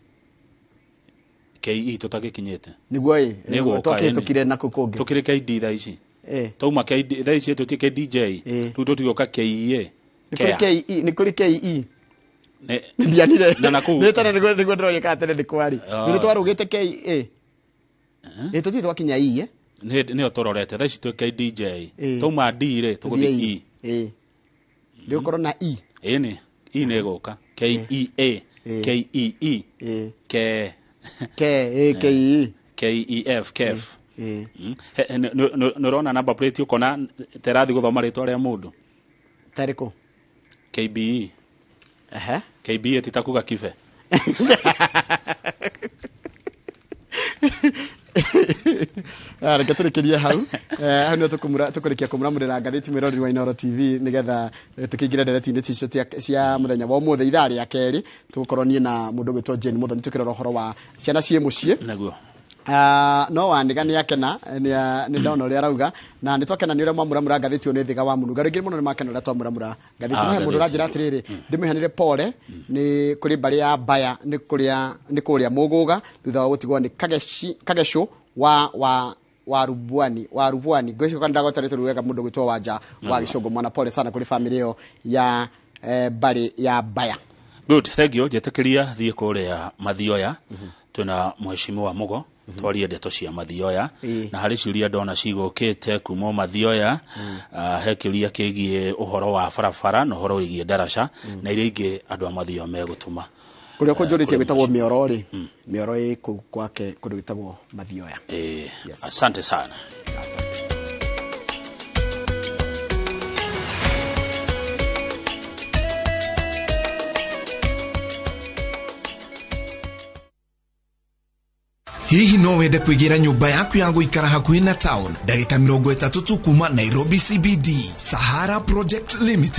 KE tũtagĩkinyĩte. Nĩguo ĩ Nĩ gũka, twakĩhĩtũkire na kũu kũngĩ. Tũkĩrĩ KD thaa ici. Tauma KD thaa ici tũti KDJ. Rĩu tũtigũka KEA. Nĩ kũrĩ KE, nĩ kũrĩ KE. Nĩ Ndianire. Na nakũu. Nĩ tene nĩguo ndĩroria kana tene nĩ kwarĩ. Ah. Nĩ twarũgĩte KA. Ĩ tũtirĩ twakinya E. Nĩyo tũrorete thaa ici twĩ KDJ. Tauma D rĩ tũgũthiĩ E. Ĩ. Nĩ gũkorwo na E. Ĩni E nĩ ĩgũka. KEA KEE K K A K E KEF KEF. Nĩ ũrona number plate ũkona terathi gũthoma rĩtwa rĩa mũndũ. Tarĩkũ? KBE. KBE ti ta kuga kibe. Reke tũrĩkĩrie hau. Hau nĩho tũkũrĩkia kũmũramũrĩra ngathĩti mwĩroreri wa Inooro TV nĩgetha tũkĩingĩre ndereti-inĩ icio cia mũthenya wa ũmũthĩ ithaa rĩa kerĩ tũgũkorwo niĩ na mũndũ ũgwĩtwo Jane Muthoni tũkĩrora ũhoro wa ciana ciĩ mũciĩ. Naguo. No Wanĩga nĩ akena nĩ ndona ũrĩa arauga na nĩ twakena nĩ ũrĩa mwamũramũra ngathĩti ĩyo nĩ Thĩga wa Mũnunga. Rĩngĩ mũno nĩ makena ũrĩa twamũramũra ngathĩti. No he mũndũ ũranjĩra atĩrĩrĩ ndĩmũheanĩre pole nĩ kũrĩ mbarĩ ya Mbaya nĩ kũrĩa Mũgũga thutha wa gũtigwo nĩ Kagecũ wa Rubwani wa Rubwani ngwĩciria kana ndagweta rĩtwa wega mũndũ gwĩtwo Wanja wa Gĩcũngũ mwana pole sana kũrĩ family ĩyo ya mbarĩ ya Mbaya. Good, thank you. Njĩtĩkĩria thiĩ kũrĩa Mathioya twĩna mheshimiwa Mugo twarie ndeto cia Mathioya na harĩ ciũria ndona cigũkĩte kuma Mathioya. He kĩũria kĩgiĩ ũhoro wa barabara na ũhoro wĩgiĩ ndaraca na iria ingĩ andũ a Mathioya megũtũma. Kũrĩa kũnjũrĩtie gwĩtagwo Mĩoro rĩ, Mĩoro ĩ kũu kwake kũndũ gwĩtagwo Mathioya. Asante sana. Hihi no wende kwĩgĩra nyũmba yaku ya gũikara hakuhĩ na town ndagĩka 30 tu kuma Nairobi CBD. Sahara Project Limited.